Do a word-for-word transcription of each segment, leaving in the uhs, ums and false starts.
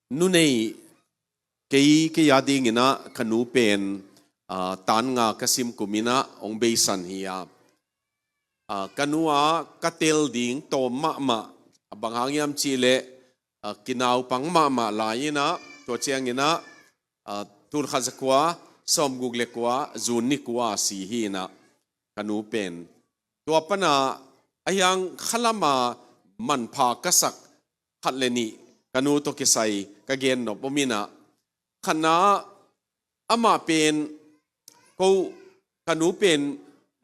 Nu nei kei, kei a dingin ah ka nu pen, ah, tan nga ka sim kum in ah hong beisan hi a. Ah, ka nu a ka tel ding tawm mahmah, a bang hang hiam cih leh, ah, kinaupang mahmah lai in ah, tua ciangin ah, ah, tul khat za kua sawmguk le kua, June ni kua a si hi in ah, ka nu pen. Tua pan a, a hiang khalam a manpha ka sak khat le nih ka nu tawh kisai ka gen nop om in ah, khatna ah amah pen, ko, ka nu pen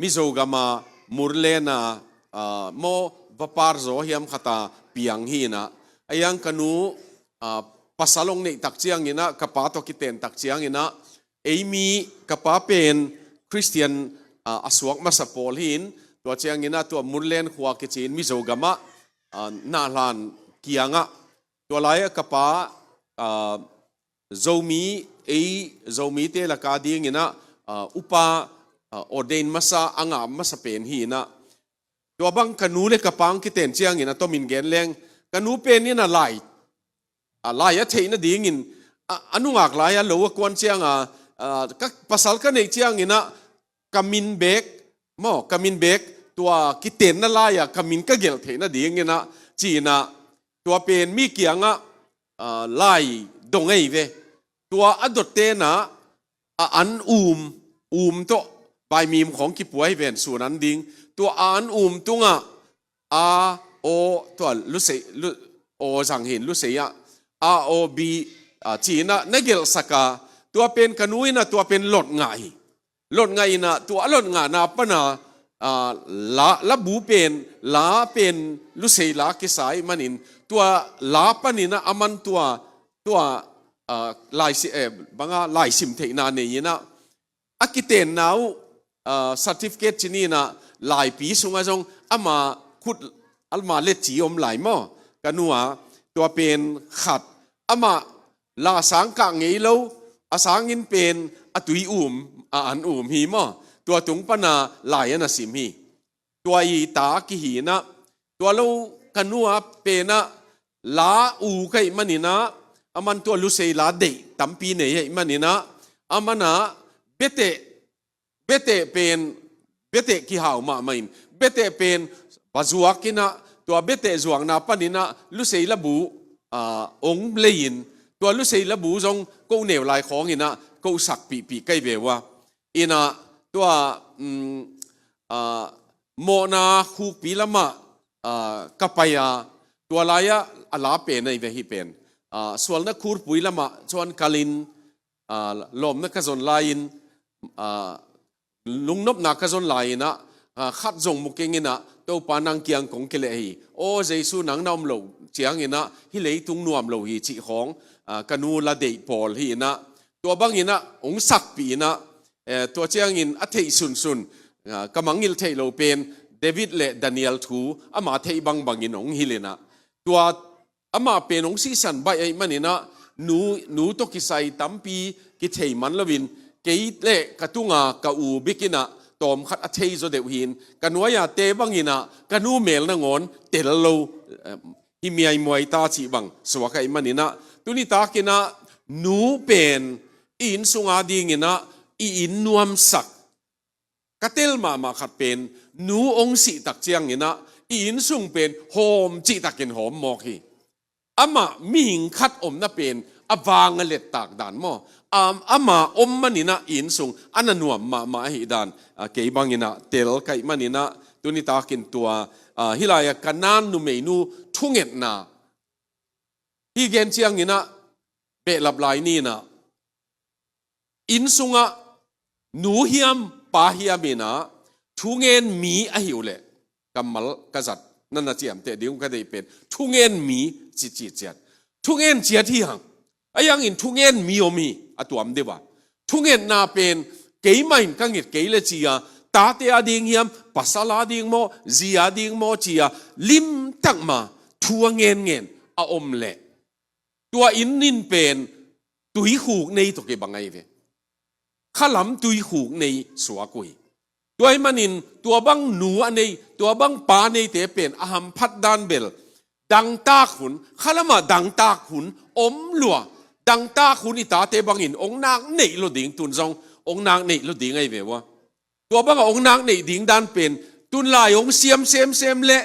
Mizo gam a Murlen a, ah, maw, vapar zaw hiam khat a piang hi in ah, a hiang ka nu, ah, pasal hong neih tak ciangin ah, ka pa tawh kiten tak ciangin ah, ei mi, ka pa pen Khristian, ah, a suak masa pawl hi in, tua ciangin ah tua Murlen khua kici in Mizo gam ah, ah, Nahlan kiang ah, tua lai ah ka pa, ah, Zomi, ei Zomite lak a dingin ah, ah, upa, ah, ordain masa, a ngah masa pen hi in ah, tua bang ka nu le ka pa hong kiten ciangin a tomin gen leng, ka nu pen in ah lai, ah, lai a theih nadingin, ah, a nungak lai a lo a kuan ciang a, ah, ka pasal ka neih ciangin ah ka min bek, maw, ka min bek, tua kitenna lai a ka min ka gelh theih nadingin ah, ci in ah, tua pen mi kiang ah, ah, lai dong ei ve. Tua a dot ten ah, a an um, um tawh, vaimim khawng kipua hi ven, sun an ding. Tua a an um tung ah, a, o, tua lusei, lu, o zang hi in, lusei ah, a, o, b, ah, ci in ah na gelhsak a, tua pen ka nu in ah tua pen lot ngah hi. Lot ngah in ah, tua a lot ngahna pan a, ah, la, labu pen, la pen lusei la kisai manin, tua la panin ah aman tua, tua, ah, laisi-, eh, bang a laisim theihna nei in ah, a kitenna uh, ah, certificate ci ni in ah, laipi sung ah zong ama khut, ama letci om lai maw, ka nu a, tua pen khat, amah la sang kah ngei lo, a sangin pen a tui um, a an um hi maw, tua tung pan a lai a na sim hi. Tua i ta kihi in ah, tua lo ka nu a pen ah la u ka hih manin ah, aman tua lusei la deih tampi nei ahih manin ah, aman ah beteh, beteh pen, beteh kihau mahmah in, beteh pen va zuak in ah, tua beteh zuakna panin ah lusei labu, ah, ong lei in, tua lusei labu zong ko neu lai khawng in ah ko sakpihpih ka hi ve ua. In ah tua, mm, ah, mawhna khukpi lam ah, ah, ka pai a, tua lai ah a la pen ahi ve hih pen. Ah, sualna khurpui lam ah chuan kal in, ah, lawmna ka zon lai in, ah, lungnopna ka zon lai in ah, ah, khat zong mu keng in ah, Topa nang kiang kong kileh hi. Aw Jesu, nang na om loh ciangin ah hih leitung nuam lo hi cih khawng, ah, ka nu la deih pawl hi in ah, tua bangin ah hong sakpih in ah, eh, tua ciangin a theih sunsun, ah, ka mangngilh theih loh pen David le Daniel thu ama theih bangbangin hong hilh in ah, tua amah pen hong sihsan baih ahih manin ah, nu, nu tawh kisai tampi kithei man loin, kei le ka tunga ka u bek in ah tawmkhat a thei zaw deuh hi in, ka nuai-a te bangin ah ka nu mel nangawn tel lo, eh, hi miaimuai ta cih bang suak ahih manin ah, tuni takin ah nu pen i inn sunga dingin ah i inn nuamsak, ka tel mahmah khat pen, nu hong sih tak ciangin ah i inn sung pen hawm cihtakin hawm mawk hi. Amah mihing khat omna pen a vang a lettak dan maw, am, ama om manin ah i inn sung a na nuam mahmah ahih dan, ah, kei bangin ah tel ka hih manin ah, tuni takin tua, ah, hih lai-ah Kanan numeinu thungetna hih gen ciangin ah behlap lai ni in ah, inn sungah nu hiam pa hiam in ah thungen mi ahi uh leh, kammal ka zat, na na ciamteh ding uh ka deih pen, thungen mi ci, ci ciat, thungen ciat hi hang. A hiangin thungen mi om hi a tuam deuh a. Thungetna pen keimah in ka nget kei le ci-a, tate a ding hiam, pasal a ding maw, zi a ding maw ci-a, limtak ma thu a ngenngen a om leh, tua inn in pen tuikhuk nei tawh kibang ahi ve. Khalam tuikhuk nei suak uh hi. Tua ahih manin tua bang nu a nei, tua bang pa neite pen a hamphat dan bel, dangtak hun, khalamah dangtak hun om lua, dangtak hun i tate bangin ong nak neih lo ding, tun zong ong nak neih lo ding ahi ve ua. Tua bangah ong nak neih ding dan pen, tun lai ong siam semsem le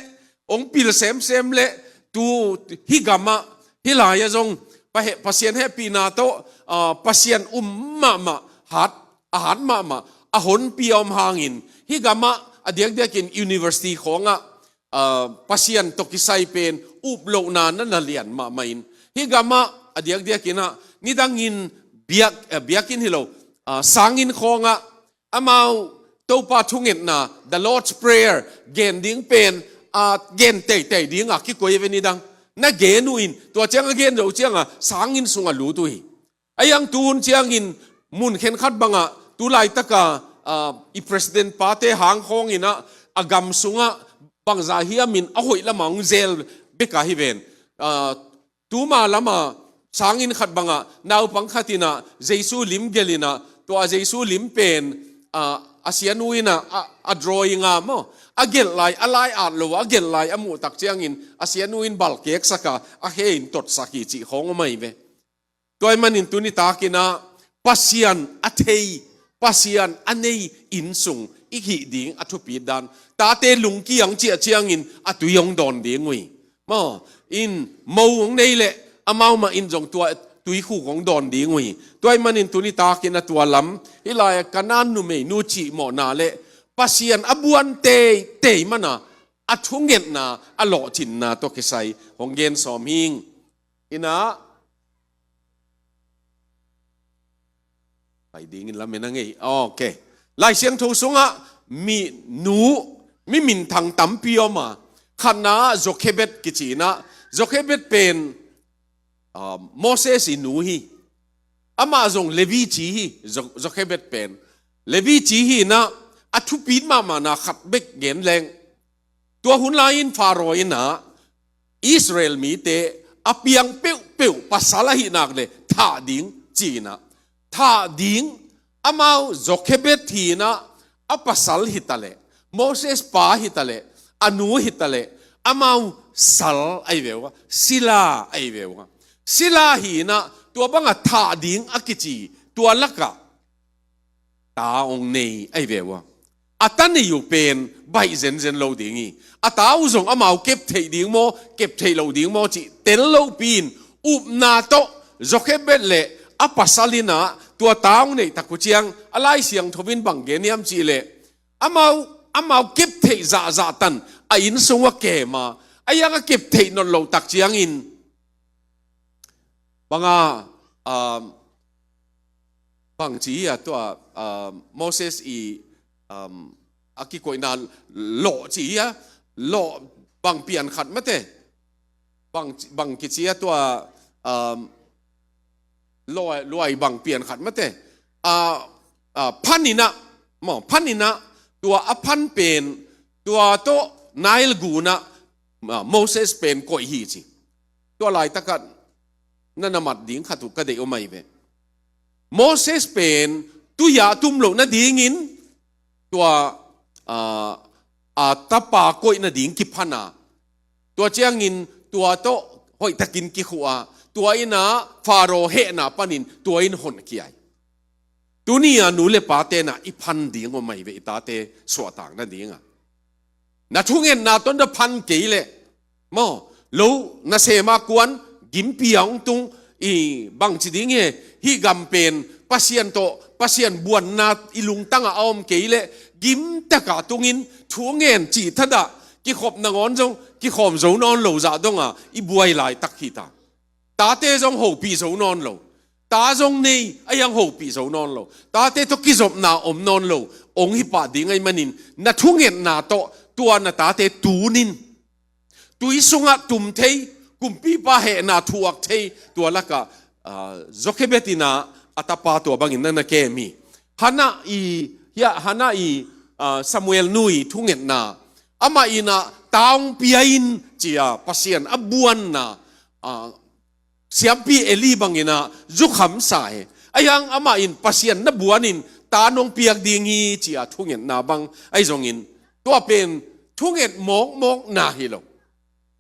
ong pil semsem le, tu hih gamah, hih lai-ah zong Pasian hehpihna tawh, Pasian um mahmah, hat, a hat mahmah, a honpi a om hangin, hih gamah a diakdiakin university khawngah Pasian tawh kisai pen uplohna na na lian mahmah in, hih gamah a diakdiakinah nidangin biak, biakinn hi lo, sanginn khawngah amau Topa thungetna, the Lord's Prayer gen ding pen a gen teitei dingah kikoi ve nidang. Na gen uh in, tua ciang a gen zo ciangah sanginn sungah lut uh hi. A iang tuhun ciangin mun khenkhat bangah, tu laitaka i president pate hang khawnginah a gam sungah bangza hiamin a hoih lamah hong zel beka hi ven. Tuma lama sanginn khat bangah naupang khatinah Jesu lim gelinah, tua Jesu lim pen a sianu inah a drawing a maw, a gelh lai, a lai at lo a gelh lai a muhtak ciangin a sianu in balkek saka a khe in totsak hi cih khawng om ahi ve. Tua ahih manin tuni takinah Pasian a thei, Pasian a nei innsung i hih ding a thupit dan. Tate lungkiang ciah ciangin a tui hong dawn ding uh hi. Maw, in mo hong nei leh amau mah in zong tua tuikhuk hong dawn ding uh hi. Tua ahih manin tuni takinah tua lam, hih lai-ah Kanaan numeinu cihmawhna le Pasian a buan teitei mana a thungetna, a lawhcinna tawh kisai hong gen sawm hing. Inah pai dingin lamen a ngei. Ok. Lai Siangtho sungah mi nu, mi minthang tampi om a, khatna Jochebed kici inah, Jochebed pen Moses i nu hi. Amah zong Levi ci hi. Jochebed pen Levi ci hi inah, a thupit mahmahna khat bek gen leng. Tua hun lai-in Pharaoh inah Israel mite a piang peuhpeuh pasal ahih nak le thah ding ci inah, thah ding, amau Jochebed hi inah, a pasal hi taleh, Moses pa hi taleh, a nu hi taleh, amau sal ahi ve ua, sila ahi ve ua. Sila hi inah tua bangah thah ding a kici, tua lakah ta hong nei ahi ve ua. A ta nei uh pen baih zenzen lo ding hi. A ta uh zong amau kep theih ding maw, kep theih lo ding maw cih tel lopi-in upna tawh Jochebed le a pasal inah tua ta hong neih tak uh ciang, a Lai Siangtho in bang gen hiam cih leh, amau, amau kep theih zahzah tan a inn sung a kem a, a iang a kep theih nawn lo tak ciangin, banga, um, bang ci hi a tua, um, Moses i, um, a kikoihna lawh ci hi a, lawh bang pian khat mate, bang, bang kici a tua, um, luai, luai bang pian khat mate, a, a, phan inah, maw, phan inah, tua a phan pen, tua tawh Nile gunah, a, Moses pen koih hi ci. Tua laitakah na na mat ding khat uh ka deih om ahi ve. Moses pen tui-ah tum loh nadingin tua, a, a tapa koih nading kiphan a, tua ciangin tua tawh hoihtakin kikhuh a, tua inah Pharaoh hehna panin tua in honkhia hi. Tuni-a nu le pate inah i phan ding om ahi ve, i tate suahtak nadingah. Na thungetna tawh na phan kei leh, maw, lo nasem a kuan, gimpi a hong tung, i bangci ding hi, hih gam pen Pasian tawh, Pasian buanna i lungtangah a om kei leh, gimtakah tungin, thungen cih thadah, kikhop nangawn zong, kikhawm zo nawn lo zah dongah, i buai laitak hi ta. Tate zong hopih zo nawn lo. Ta zong nei, a iang hopih zo nawn lo. Tate tawh kizopna om nawn lo. Ong hi pah ding ahih manin, na thungetna tawh, tua na tate tunin. Tui sungah tum thei, kumpipa hehna thuak thei, tua lakah, a, Jochebed inah a tapa tua bangin na na kem hi. Hannah i, hia, Hannah i, a, Samuel nu i thungetna. Amah inah ta hong pia in ci-a Pasian a buanna, a, siampi Eli bang inah zukhamsa hi. A iang amah in Pasian na buanin ta nong piak ding hi ci-a thungetna bang ahi zongin, tua pen thunget mawkmawkna hi lo.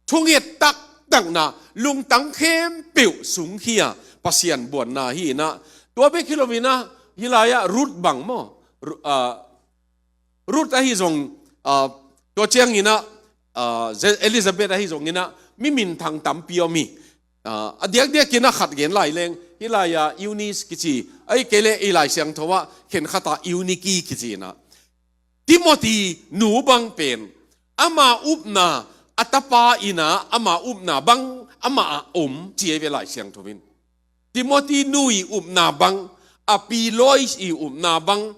Thunget tak taktakna lungtang khempeuh sungkhia Pasian buanna hi inah, tua bek hi lo inah, hih lai-ah Ruth bang maw? Ru-, ah, Ruth ahi zong, ah, tua ciang inah, ah, Ze-, Elizabeth ahi zong inah, mi minthang tampi om hi. Ah, a diakdiak inah khat gen lai leng, hih lai-ah Eunice kici, ahih kei leh ei Lai Siangtho ah khen khat ah Euniki kici inah. Timothy nu bang pen, ama upna, a tapa inah, ama upna bang, ama ah om, ci ei ve Lai Siangtho in. Timothy nu i upna bang, a pi Lois i upna bang,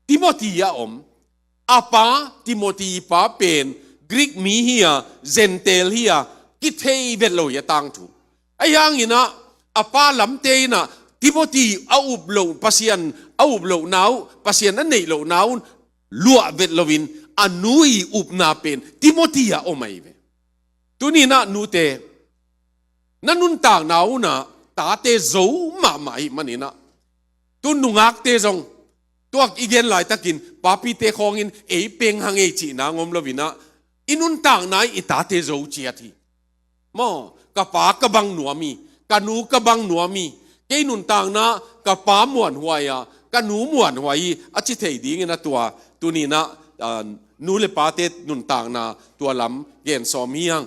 Timothy ah om. A pa, Timothy pa pen, Greek mi hi a, Gentile hi a, kithei vet lo hi a tangthu. Ahi hang inah, a pa lamte inah, Timothy a up lo, Pasian a up lo na uh, Pasian a neih lo na uh, luah vet lo in, a nu i upna pen, Timothy ah om ahi ve. Tuni inah nute, na nuntakna uh inah, tate zo mahmah ahih man inah. Tu nungakte zong, tuak i gen laitakin, papite khawngin, ei peng hang ei cihna ngom lo inah, i nuntakna i tate zo ciat hi. Maw, ka pa ka bang nuam hi, ka nu ka bang nuam hi, kei nuntakna ka pa muanhuai a, ka nu muanhuai hi, a ci thei dingin a tua, tuni inah, ah, nu le pate nuntakna tua lam gen sawm hi hang.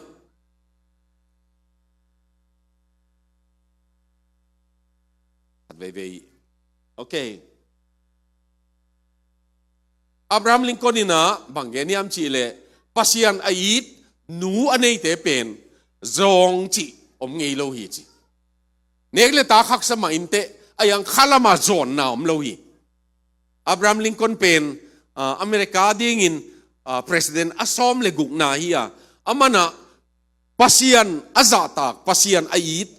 Khat veivei. Okay. Abraham Lincoln inah bang gen hiam cih leh, Pasian a it nu a neite pen zawng cih om ngei lo hi ci. Nek le tak haksa mah inteh, a yang khalam ah zawnna om lo hi. Abraham Lincoln pen, ah, America dingin, ah, president a sawm le gukna hi a, aman ah Pasian a zahtak, Pasian a it,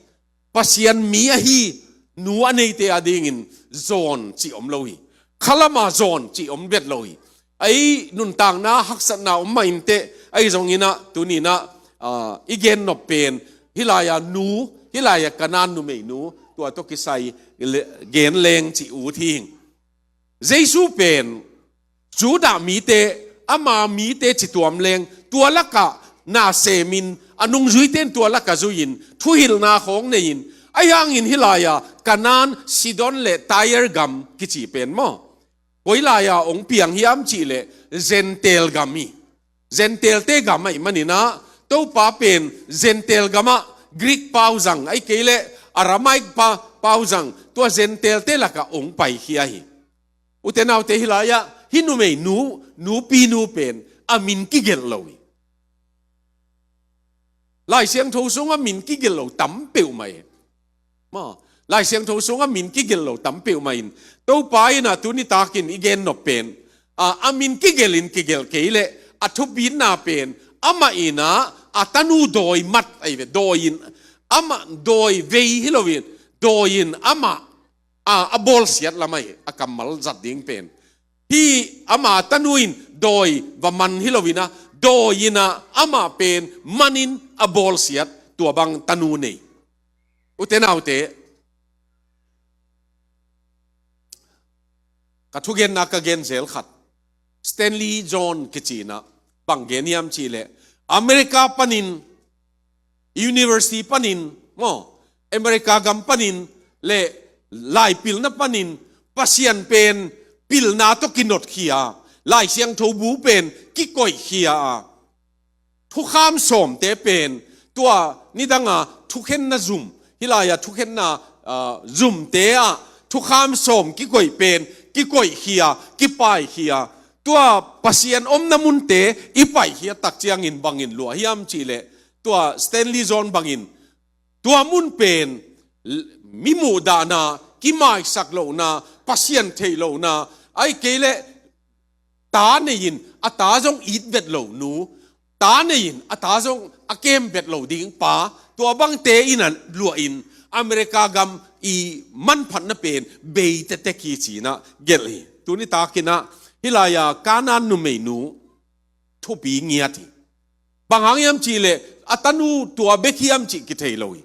Pasian mi ahi nu a neite a dingin zawn cih om lo hi. Khalam ah zawn cih om vet lo hi. Ei nuntakna haksatna om mah inteh, ahi zong inah, tuni inah, ah, i gen nop pen, hih lai-ah nu, hih lai-ah Kanaan numeinu, tua tawh kisai le-, gen leng cih ut hi. Jesu pen, Judah mite, ama mite ci tuam leng, tua lakah na semin, a nungzuite in tua lakah zui-in, thuhilhna khawng nei-in, ahi hangin hih lai-ah, Kanaan, Sidon le Tyre gam kici pen maw? Koi lai-ah hong piang hiam cih leh, Gentile gam hi. Gentile-te gam ahih man inah, Topa pen Gentile gam ah Greek pau zang, ahih kei leh Aramaic pa-, pau zang, tua Gentile-te lakah hong paikhia hi. Ute naute, hih lai-ah, hih numeinu, nupi nu pen, a min kigelh lo hi. Lai Siangtho sungah min kigelh lo tam peuhmah hi. Maw, Lai Siangtho sungah min kigelh lo tam peuhmah in, Topa inah tuni takin i gen nop pen, a, a min kigelh in kigelh kei leh, a thupitna pen, amah inah, a tanu dawi mat ahi ve, dawi in, amah dawi vei hi lo in, dawi in, amah, a, a bawlsiat lam ahi, a kammal zat ding pen. Hih ama tanu in dawi va man hi lo inah, dawi inah amah pen manin a bawlsiat, tua bang tanu nei. Ute naute, ka thugenna ka gen zel khat. Stanley Jones kici inah, bang gen hiam cih leh, America panin, university panin, maw, America gam panin, le laipilna panin, Pasian pen pilna tawh kinotkhia, Lai Siangtho bu pen kikoihkhia a, thukham sawmte pen, tua nidanga thukhenna zum, hih lai-ah thukhenna, ah, zumte ah, thukham sawm kikoih pen, kikoihkhia, kipaikhia, tua Pasian omna munte i paikhiat tak ciangin bangin luah hiam cih leh, tua Stanley Jones bangin, tua mun pen, l-, mi muhdahna, kimaisak lohna, Pasian theih lohna, ahih kei leh ta nei-in, a ta zong it vet lo nu, ta nei-in, a ta zong a kem vet lo ding pa, tua bangte in a luah in, America gam i manphatna pen bei tektek hi ci-in ah gelh hi. Tuni takin ah, hih lai-a Kanaan numeinu thupi ngiat hi. Bang hang hiam cih leh, a tanu tua bek hiam cih kithei lo hi.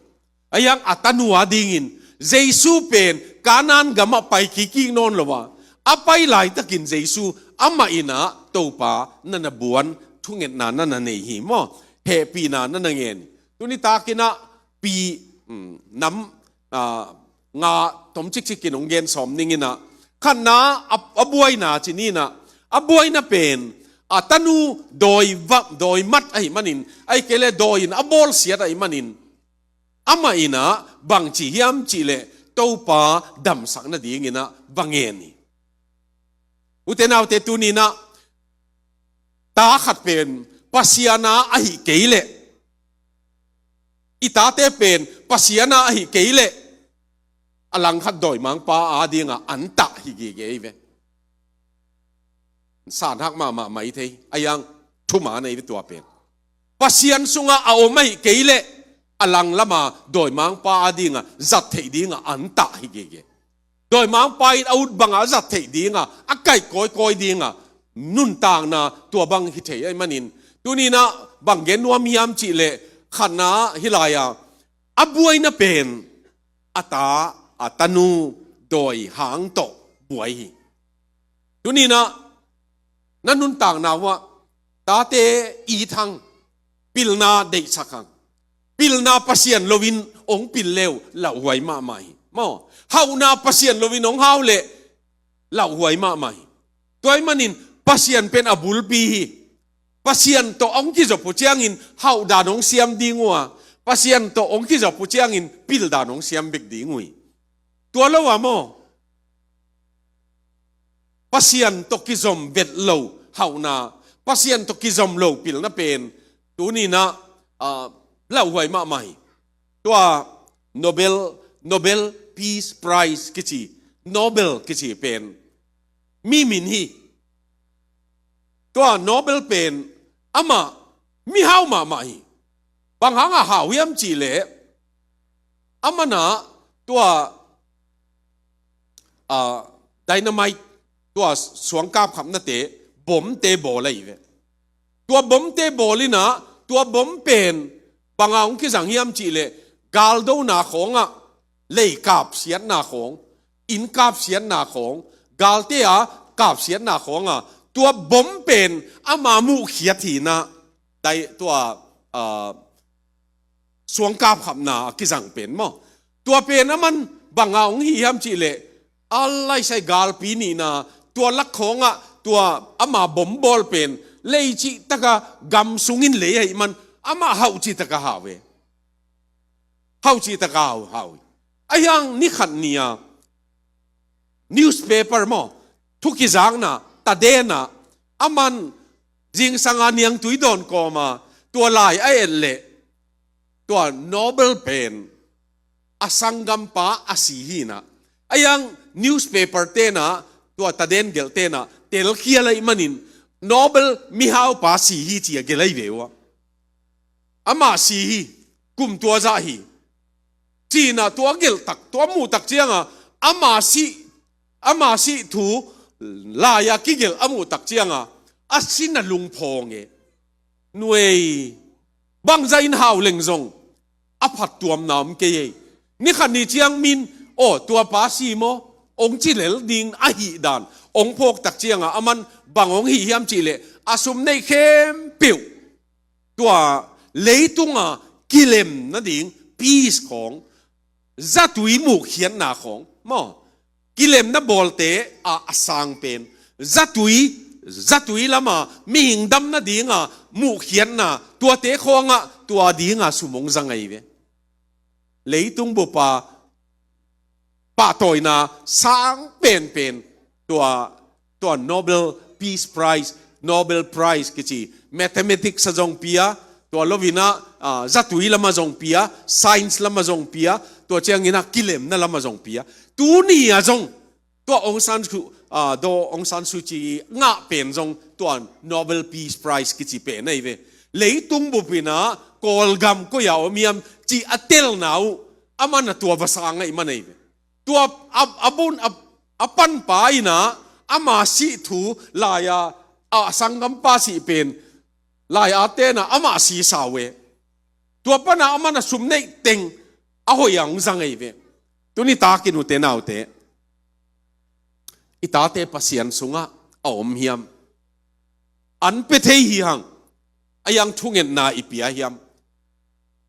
Ahi hang a tanu a dingin, Jesu pen Kanaan gam ah pai kikkik nawn lo a, a pai laitakin Jesu amah in ah Topa na na buan, thungetna na na nei hi maw? Hehpihna na na ngen hi. Tuni takin ah pi, um, nam, ah, nga tom cikcikin hong gen sawm ning in ah, khatna a, a buaina ci ni in ah, a buaina pen a tanu dawi va, dawi mat ahih manin, ahih kei leh dawi in a bawlsiat ahih manin, amah in ah bang ci hiam cih leh Topa damsak nadingin ah va ngen hi. Ute naute, tuni in ah ta khat pen Pasian a ahih kei leh, i tate pen Pasian a ahih kei leh, a langkhat dawimangpa adingah an tah hi gige hi ve. Sanhak mahmah mai thei, a yang thuma nei ve tua pen. Pasian sungah a om ahih kei leh, a lang lama dawimangpa adingah zat theih dingah an tah hi gige. Dawimangpa in a ut bangah a zat theih dingah, a kaih kawikawi dingah nuntakna tua bang hi thei ahih manin, tuni in ah bang gen nuam hiam cih leh, khatna hi lai-a a buaina pen a ta, a tanu dawi hang tawh buai hi. Tuni in ah na nuntakna uah tate it hang, pilna deihsak hang. Pilna Pasian loin hong pil le uh lauhuai mahmah hi. Maw, hauhna Pasian loin hong hau leh lauhuai mahmah hi. Tua ahih manin Pasian pen a bulpi hi. Pasian tawh hong kizaw uh ciangin hauh dan hong siam ding uh a, Pasian tawh hong kizaw uh ciangin pil dan hong siam bek ding uh hi. Tua lo a maw, Pasian tawh kizom vet lo hauhna, Pasian tawh kizom lo pilna pen tuni in ah, ah, lauhuai mahmah hi. Tua Nobel, Nobel Peace Prize kici, Nobel kici pen mi min hi. Tua Nobel pen amah mihau mahmah hi. Bang hangah hau hiam cih leh, amah in ah tua, ah, dynamite, tua suangkap khapnate, bomte bawl ahi ve. Tua bomte bawl in ah, tua bom pen bang a hong kizang hiam cih leh, galdona khawngah, lei kapsiatna khawng, inn kapsiatna khawng, galte a kapsiatna khawngah, tua bom pen ama muhkhiat hi in ah, dai, tua, ah, suangkap khapna a kizang pen maw. Tua pen aman bang a hong hi hiam cih leh, a laisai galpi nihna, tua lak khawngah, tua ama bom bawl pen, lei cih takah gam sungin lei ahih man, amah hauh cih takah hau ve. Hauh cih takah hau, hau. Ahi hang ni khat ni-a newspaper maw, thu kizakna, taden ah, aman zingsang a niangtui dawn kawm a, tua lai a et leh, tua Nobel pen a sanggampa a si hi in ah. Ahi hang newspaper ten ah, tua taden gelhten ah telkhial ahih manin, Nobel mihaupa si hi ci-a gelh ahi ve uh a. Amah si hi, kum tua zah hi, ci-in ah tua gelh tak, tua muh tak ciangah, ama sih, ama sih thu lai-a kigelh a muh tak ciangah, a sin a lungphawng e. Nuei, bangzah in hau leng zong a phattuamna om kei ei. Ni khat ni ciang min, aw, tua pa si maw, hong ci lel ding ahih dan hong phawk tak ciangah, aman bang hong hih hiam cih leh, a sum neih khempeuh tua leitunga kilem nading peace khawng, zatui muhkhiatna khawng maw, kilemna bawlte a, a sang pen, zatui, zatui lama mihing dam nadinga muhkhiatna, tuate khawngah tua dinga sum hong zang ahi ve. Leitung bupa pahtawina sang penpen, tua, tua Nobel Peace Prize, Nobel Prize kici, mathematics a zong pia, tua loin ah, ah, zatui lama zong pia, science lama zong pia, tua ciangin ah kilemna lama zong pia. Tuni a zong, tua Aung San Suu, ah, Daw Aung San Suu Kyi ngah pen zong tua Nobel Peace Prize kici pen ahi ve. Leitung bupin ah, Kawlgam koi-ah om hiam ci a telna uh, aman a tua va sang ahih man ahi ve. Tua a, a bun, a, a panpa in ah, ama sih thu lai-a, a sanggampa sih pen, lai-a ten ah, amah si sau e. Tua pan ah, aman a sum neih teng, a hoih a hong zang ahi ve. Tuni takin ute naute, i tate Pasian sungah a om hiam? An pia thei hi hang, a yang thungetna i pia hiam?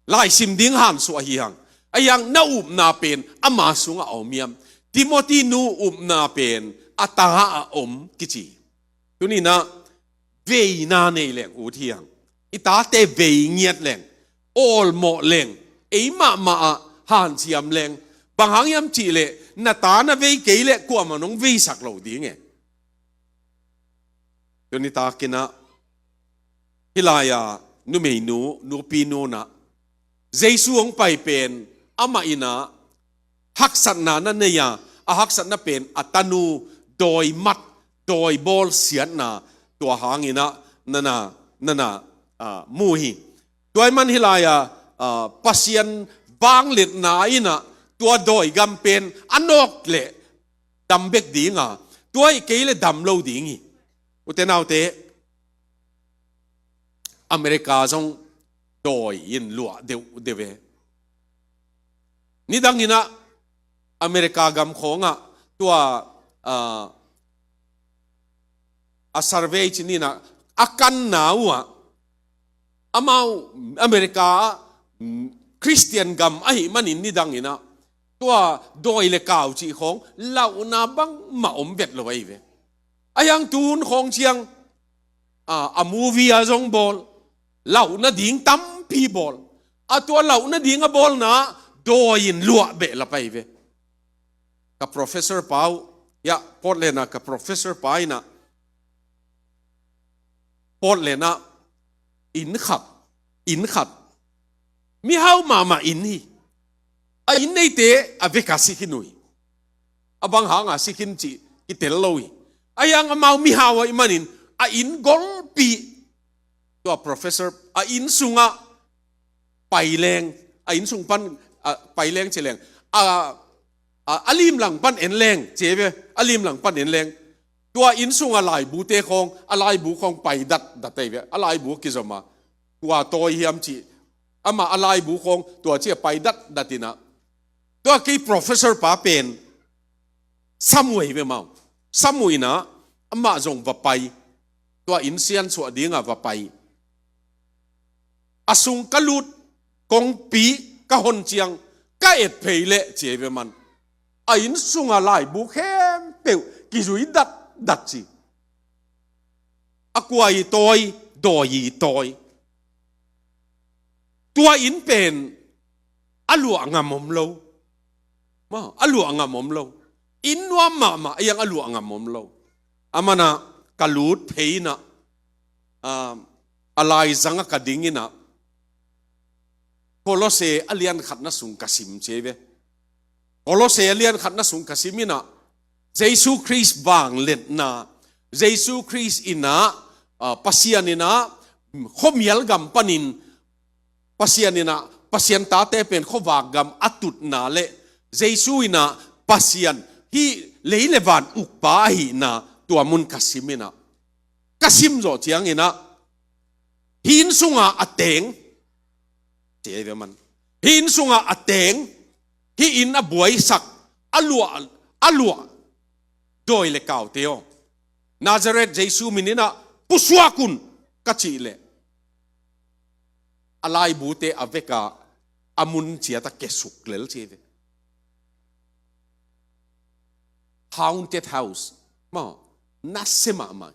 Laisim ding hansuah hi hang. Ahi hang na upna pen ama sungah a om hiam? Timothy nu upna pen a ta ah a om kici. Tuninah veina nei leng ut hi hang. I tate vei ngiat leng, awlmawh leng, ei mahmah ah hanciam leng, bang hang hiam cihleh na ta na vei kei leh kuamah nong veisak lo ding e. Tuni takinah hih lai-a numeinu, nupi nunah Jesu hong pai pen amah inah haksatna na nei a, a haksatna pen a tanu dawi mat, dawi bawl siatna tua hanginah nana, nana, ah, mu hi. Tua ahih man hih lai-a, ah, Pasian vangliatna inah tua dawi gam pen a nawk leh dam bek dinga, tua hi kei leh dam lo ding hi. Ute naute, America zong dawi in luah deuhdeuh e. Nidanginah America gam khawngah tua, ah, a survey cininah a kanna uhah amau America ah, mm, Christian gam ahih manin nidanginah tua dawi le kau cih khawng lauhna bangmah om vet lo ahi ve. Ahi hang tuhun khawng ciang, a, a movie a zong bawl, lauhna ding tampi bawl. A tua lauhna ding a bawlna dawi in luah behlap ahi ve. Ka professor pa uh, ya, Portland ah ka professor pa inah Portland ah inn khat, inn khat, mihau mahmah inn hi. A inn neite a veka si khin uh hi. A bang hanga si khin cih kitel lo hi. Ahi hang amau mihau ahih manin a inn golpih, tua professor, a inn sungah pai leng, a inn sung pan, a, pai leng ci leng, a, a, a limlang pan en leng ci ve, a limlang pan en leng. Tua inn sungah laibute khawng, a laibu khawng pai datdat ahi ve, a laibu kizom a, tua tawi hiam cih, amah a laibu khawng tua ci a pai datdat inah. Tua kei professor pa pen sam uh ahi ve mau. Sam uh inah amah zong va pai. Tua inn siansuah dingah va pai. A sung ka lut, kongpi ka hon ciang ka et phei leh ci ahi ve man. A inn sunga laibu khempeuh kizui datdat ci. A kua i tawi, dawi i tawi. Tua inn pen a luah ngam om lo. Ma, a luah ngam om lo. Inn nuam mahmah, a iang a luah ngam om lo. A manah ka lut phei inah, ah, a laizangah ka ding inah Kolose a lian khatna sung ka sim ci ve. Kolose a lian khatna sung ka sim inah Jesu Khrist vangliatna, Jesu Khrist inah, ah, Pasian inah khuamial gam panin Pasian inah, Pasian tate pen khuavak gam a tutna le Jesu inah Pasian hih lei le van ukpa ahihna tua mun ka sim inah, ka sim zawh cianginah hih inn sunga a teng ci ahi ve man. Hih inn sunga a teng, hih inn a buaisak, a luah, a luah dawi le kaute aw, Nazareth Jesu min inah pusuak un ka cih leh a laibute a veka a mun ciat a kesuk lel ci ve. Haunted house. Ma, nasia mahmah.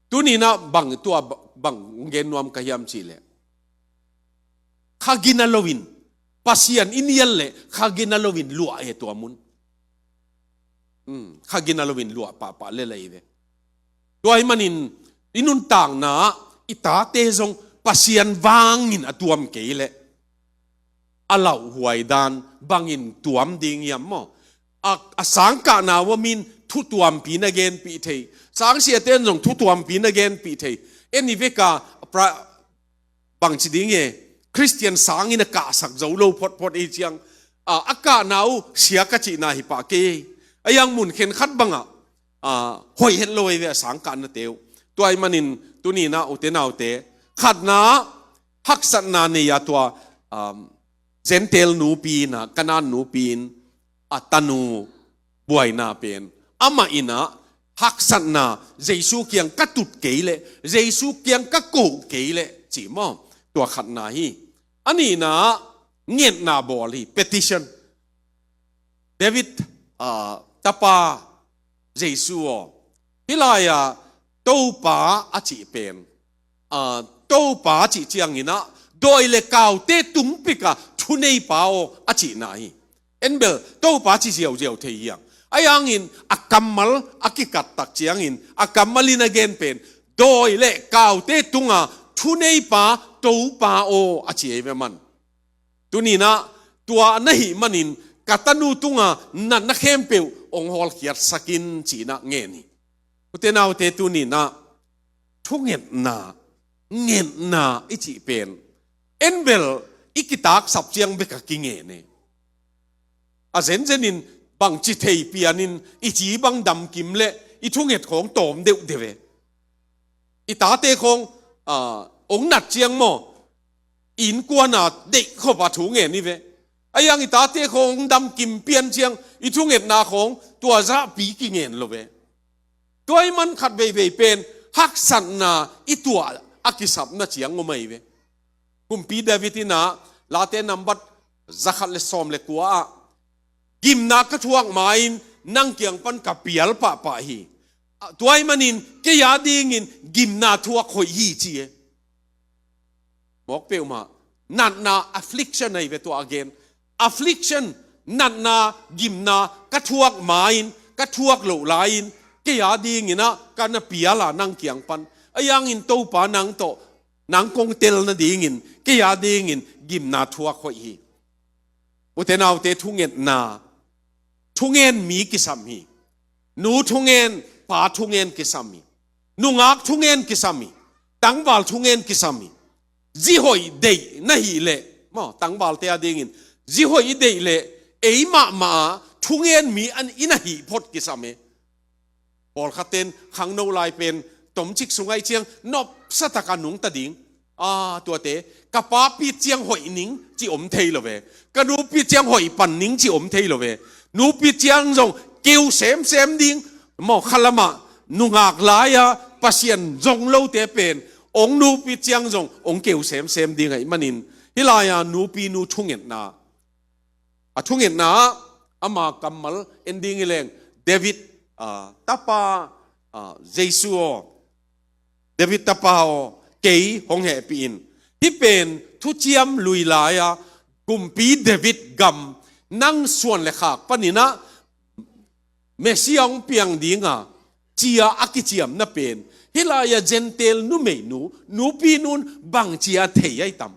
Tuninah bang tua bang gen nuam ka hiam cih leh kha gina loin, Pasian i nial leh kha gina loin luah e tua mun. Hmm, kha gina loin luah pahpah lel ahi ve. Tua ahih manin i nuntakna ah i tate zong Pasian vangin a tuam kei leh a lauhuai dan bangin tuam ding hiam maw? A, a sangkahna uh a min thutuampi na genpih thei. Sangsiate in zong thutuampi na genpih thei. En i veka pra-, bangci ding e, Khristian sangin a kahsak zo lo photphot i ciang, a, a kahna uh sia ka cihna hi pah kei. A iang mun khenkhat bangah, a, hoih het lo ei ve a sangkahnate uh. Tua ahih manin tuninah ute naute, khatna haksatna nei a tua, um, Gentile nupi inah, Kanaan nupi in a tanu buaina pen amah inah haksatna, Jesu kiang ka tut kei leh, Jesu kiang ka koh kei leh ci maw? Tua khatna hi. A nihna ah ngetna bawl hi, petition. David, ah, tapa Jesu aw, hih lai-ah Topa a cih pen, ah, Topa a cih ciangin ah dawi le kaute tungpik ah thuneipa aw a cihna hi. En bel Topa ci ziauziau thei hi hang. Ahi hangin a kammal a kikat tak ciangin a kammal in a gen pen dawi le kaute tungah thuneipa Topa aw a ci hi ve man. Tuni-in ah tua na hih manin ka tanu tungah natna khempeuh hong hawlkhiatsak in ci-in ah ngen hi. Ute naute, tuni-in ah thungetna, ngetna i cih pen en bel i kitaksap ciang bek a kingen e. A zenzenin bangci thei pianin i ci bang damkim leh i thunget khawng tawm deuhdeuh e. I tate khawng, ah, hong nat ciang maw, innkuan ah deih khop a thu ngen hi ve. Ahi hang i tate khawng hong damkim pian ciang i thungetna khawng tua zahpi kingen lo ve. Tua ahih man khat veivei pen haksatna i tuah a kisapna ciang om ahi ve. Kumpi David in ah Late nambat zakhat le sawm le kua ah, "Gimna ka thuak ma-in nang kiang pan ka pial pahpah hi. Tua ahih manin kei a dingin gimna thuak hoih hi," ci e. Mawk peuhmah, natna, affliction ahi ve tua a gen. Affliction, natna, gimna ka thuak ma-in, ka thuak loh lai-in kei a dingin ah ka na pial a nang kiang pan. Ahi hangin Topa nang tawh, nang kong tel nadingin kei a dingin gimna thuak hoih hi. Ute naute, thungetna, thungen mi kisam hi. Nu thungen, pa thungen kisam hi. Nungak thungen kisam hi. Tangval thungen kisam hi. Zi hoih deih na hih leh, maw, tangvalte a dingin zi hoih i deih leh ei mahmah a thungen mi an i na hih phot kisam e. Pawlkhatte in khangno lai pen tomcik sung ahih ciang nopsa tak a nungta ding. Ah, tuate, ka pa pit ciang hoih ning ci om thei lo ve. Ka nu pit ciang hoih pan ning ci om thei lo ve. Nu pit ciang zong keu semsem ding. Maw, khalam ah nungak lai-a Pasian zong lote pen hong nu pit ciang zong hong keu semsem ding ahih manin hih lai-a nupi nu thungetna, a thungetna ah ama kammal en ding hi leng, David, ah, tapa, ah, Jesu aw, David tapa aw, kei hong hehpih in. Hih pen thuciam lui lai-a Kumpi David gam, nang suan le khak panin ah Messiah hong piang ding a, ci-a a kiciamna pen hih lai-a Gentile numeinu, nupi nun bang ci-a thei ahi tam?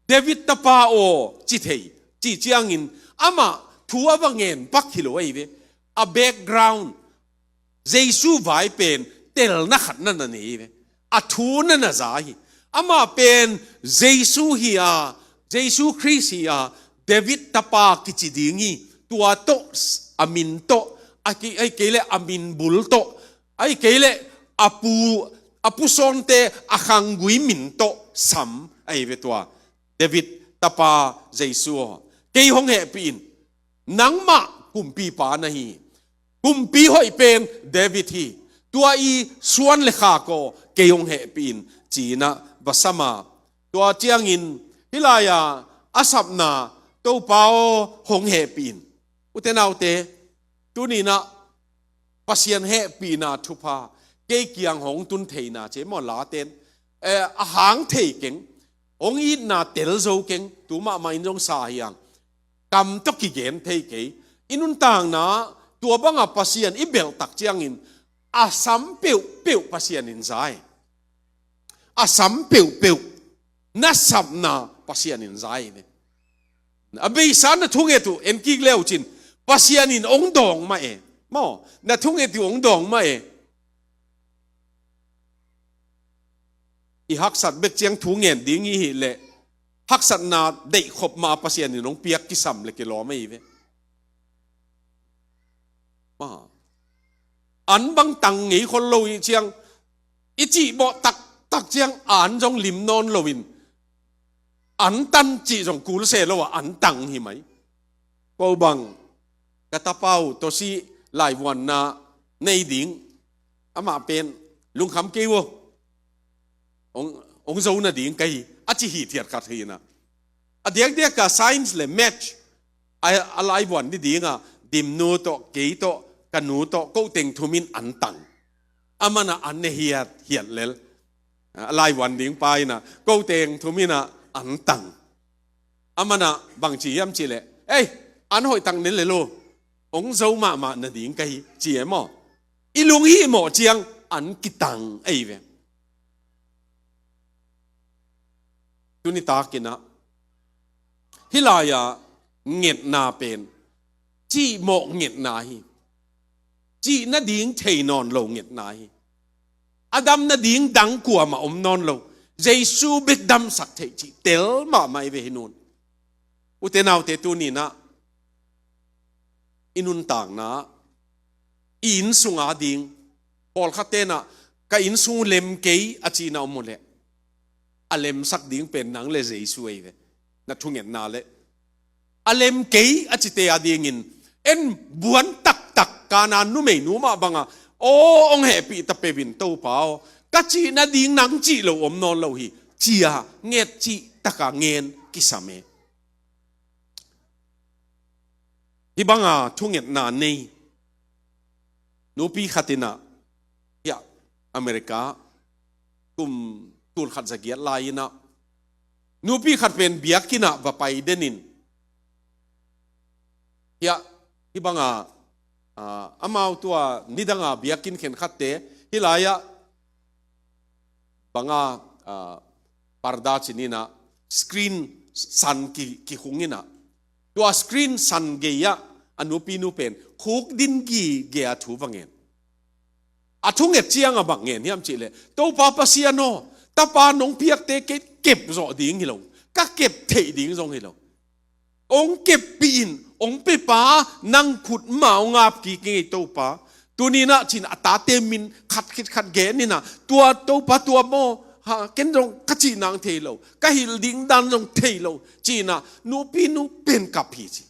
David tapa aw ci thei, cih ciangin amah thu a va ngen pak hi lo ahi ve. A background, Jesu vai pen telna khat na na nei hi ve. A thu na na za hi. Amah pen Jesu hi a, Jesu Khrist hi a, David tapa kici ding hi. Tua tawh, a min tawh, a ki-, ahih kei leh a min bul tawh, ahih kei leh a pu, a pusawnte a khanggui min tawh sam ahi ve tua. David tapa Jesu aw, kei hong hehpih in. Nangmah kumpipa na hi. Kumpi hoih pen David hi. Tua i suan le khak aw, kei hong hehpih in, ci-in ah va sam a. Tua ciangin hih lai-a a sapna, Topa aw, hong hehpih in. Ute naute, tuni-in ah Pasian hehpihna thupha kei kiang hong tun theihna ci e maw, Late in, eh, a hang thei keng, hong itna tel zo keng, tu mahmah in zong sa hi hang. Kam tawh kigen thei kei. I nuntakna tua banga Pasian i belh tak ciangin a sam peuhpeuh Pasian in za e. A sam peuhpeuh na sapna Pasian in za hi ve. A beisa na thunget uh en kik le uh cin Pasian in hong dawng mah e. Maw, na thunget uh hong dawng mah e. I haksat bek ciang thu ngen ding i hih leh haksatna deih khop mah Pasian in hong piak kisam le kilawm ahi ve. Maw, an bang tang ngei khol lo i ciang, i cih bawh taktak ciang an zong lim nawn loin, an tan cih zong kul se lo a, an tang hi mai. Ko bang ka tapa uh tawsih laivuanna nei ding, amah pen lungkham kei uh aw. Hong, hong zo nading ka hi. a ci hithiat khat hi in ah, a diakdiak a science le maths a, a laivuan ni ding ah, Dimnu tawh, kei tawh, ka nu tawh, ko teng thum in an tang. Aman ah an ne hiathiat lel. A laivuan ding pa in ah, ko teng thum in ah an tang. Aman ah bang ci hiam cih leh, ei, an hoih tak ne lel uh, hong zo mahmah na ding ka hi, ci e maw. I lunghimawh ciang an kitang ei ve. Tuni takin ah, hih lai-ah ngetna pen cihmawh ngetna hi. Cih nading thei nawn lo ngetna hi. A dam nading dang kuamah om nawn lo. Jesu bek damsak theih cih tel mahmah i ve hi nun. Ute naute, tuni in ah i nuntakna, i inn sung a ding, pawlkhat ten ah, ka inn sung lem kei a ci-in ah om uh leh, a lemsak ding pen nang le Jesu ei ve. Na thungetna le a lem kei a cite a dingin, en buan taktak Kanaan numeinu mah bang a, aw, hong hehpih ta peuh in Topa aw, ka cih nading nang cih lo om nawn lo hi, ci-a nget cih tak a ngen kisam e. Hih bang a thungetna nei nupi khat in ah, hiah America kum tul khat za giat lai in ah, nupi khat pen biakinn ah va pai den in, hiah, hih bang a, ah, amau tua nidang a biakinn khenkhatte, hih lai-ah bang a, ah, parda ci ni in ah, screen san ki, kikhung in ah, tua screen san gei-ah a nupinu pen khukdin gige-a thu va ngen. A thunget ciang a bang ngen hiam cih leh, Topa Pasian aw, tapa nong piakte kei kep zawh ding hi lo, ka kep theih ding zong hi lo. Hong keppih in, hong pia pa, nang khut mah hong ap kik ing ei Topa. Tuni in ah ci-in a tate min khat khit khat gen in ah, tua Topa tua maw, ha, ken zong ka cih nang thei lo, ka hilh ding dan zong thei lo, ci-in ah nupinu pen kap hi ci.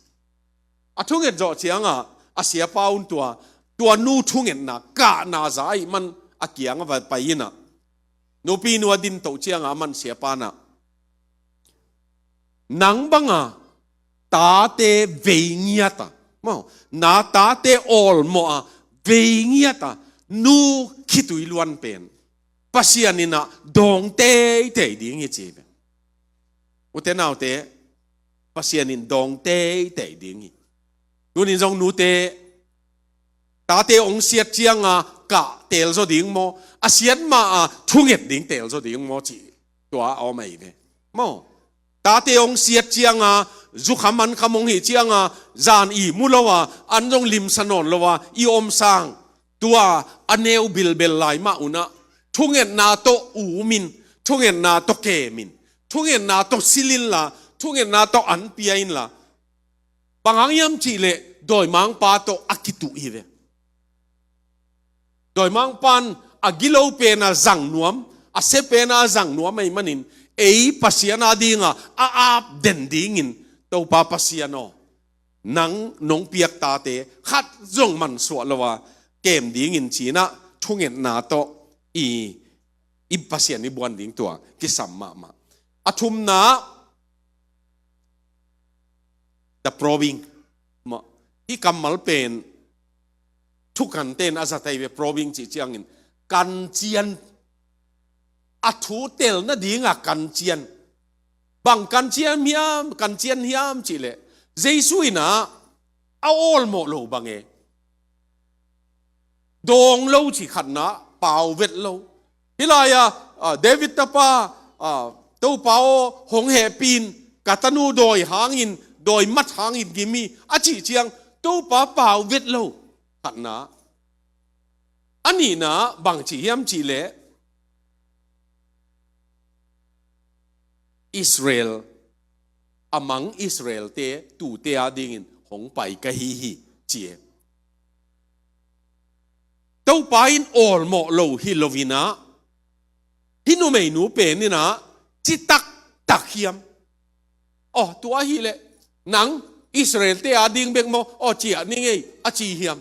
A thunget zawh ciang a, a siapa un tua, tua nu thungetna kahna za ahih man a kiang a va pai in ah, nupinu a din toh ciang a, aman siapa in ah, nang bang a tate vei ngiat a, maw, na tate awlmawh a vei ngiat a nu khitui luan pen Pasian in ah dawng teitei ding hi ci ve. Ute naute, Pasian in dawng teitei ding hi. Tuni in zong nute, tate hong siat ciang a kah teel zaw ding maw, a siat ma a thunget ding teel zaw ding maw cih tua a om ahi ve. Maw, tate hong siat ciang a, zukham ankham hong hih ciang a, zan ihmu lo a, an zong limsa nawn lo a i om sang, tua a neu bilbel lai mah un ah, thungetna tawh um in, thungetna tawh kem in, thungetna tawh silh inla, thungetna tawh an pia inla, bang hang hiam cih leh dawimangpa tawh a kituh hi ve. Dawimangpa in a gilo pen a zang nuam, a sia pen a zang nuam ahih manin, ei Pasian a ding a a ap den dingin, Topa Pasian aw, nang nong piak tate khat zong mansuah lo a kem dingin ci-in ah thungetna tawh i, i Pasian i buan ding tua kisam mahmah. A thumna, the probing. Maw, hih kammal pen thukan ten a zat ahi ve, probing cih ciangin kancian, a thu tel nading a kancian. Bang kancian hiam, kancian hiam cih leh, Jesu in ah a awlmawh lo bang e. Dawng lo ci khatna, pau vet lo. Hih lai-ah, ah, David tapa, ah, Topa aw, hong hehpih in, ka tanu dawi hangin, dawi mat hangin gim hi a cih ciang, Topa pau vet lo. Khatna. A nihna bang ci hiam cih leh, Israel, a mang Israel-te, tuute a dingin hong pai ka hi hi, ci e. Topa in awlmawh lo hi lo in ah, hih numeinu pen in ah, ci taktak hiam? Aw, tua ahih leh, nang Israel-te a ding bek maw, aw, ciah ning ei, a ci hiam?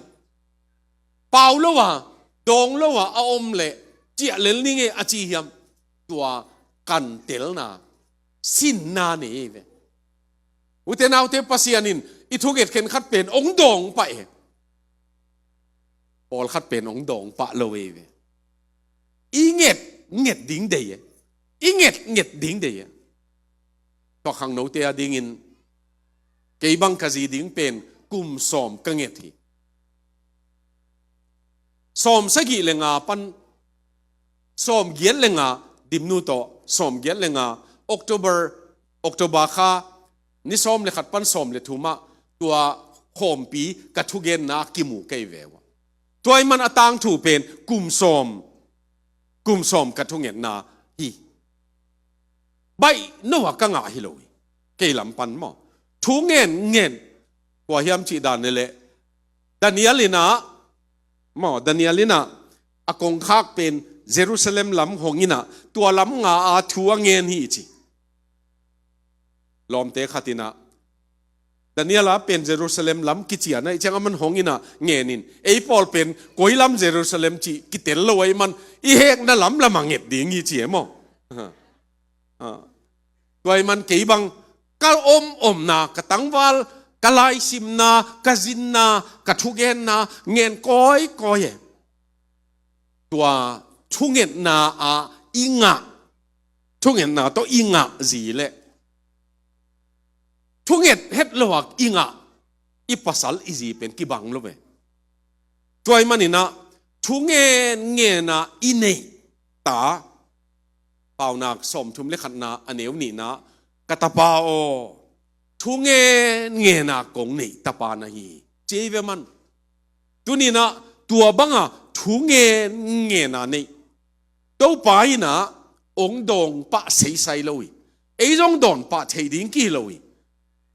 Pau lo a, dawng lo a, a om leh, ciah lel ning ei, a ci hiam? Tua kan telna, sinna nei ei ve. Ute naute, Pasian in i thunget khenkhat pen ong dawng pah e. Pawlkhat pen ong dawng pah lo ei ve. I nget nget ding dei e. I nget nget ding dei e. Tua khangnote a dingin kei bang ka zi ding pen kum sawm ka nget hi. Sawm sagih le nga pan sawm giat le nga, Dimnu tawh sawm giat le nga, October, October kha ni sawm le khat pan sawm le thum ah tua khawmpi ka thugenna kimu kei ve uh. Tua ahih man a tangthu pen kum sawm, kum sawm ka thungetna hi. Baih no a ka ngah hi lo hi. Kei lam pan maw, thu ngen ngen, kua hiam cih dan ni leh, Daniel in ah, maw, Daniel in ah a kongkhak pen Jerusalem lam hong in ah tua lam nga a thu a ngen hi ci. Lawmte khat in ah, Daniel a pen Jerusalem lam kician ahih ciang aman hong in ah ngen in, ei pawl pen koi lam Jerusalem cih kitel lo ahih man i hekna lamlam a nget ding hi ci e maw. Ha. Ha. Tua ahih man kei bang ka om omna, ka tangval, ka laisimna, ka zinna, ka thugenna ngen kawikawi e. Tua thungetna ah i ngah, thungetna tawh i ngah zi le thunget het lo a i ngah i pasal i zi pen kibang lo ve. Tua ahih man in ah thu ngen ngen a i neih ta, Paunak sawmthum le khatna a neu nihna, ka tapa aw, thu ngen ngen a kong neih tapa na hi, ci ei ve man. Tuni in ah tua bang a thu ngen ngen a neih Topa in ah ong dawng pah seisai lo hi. Ei zong dawn pah thei ding kihi lo hi.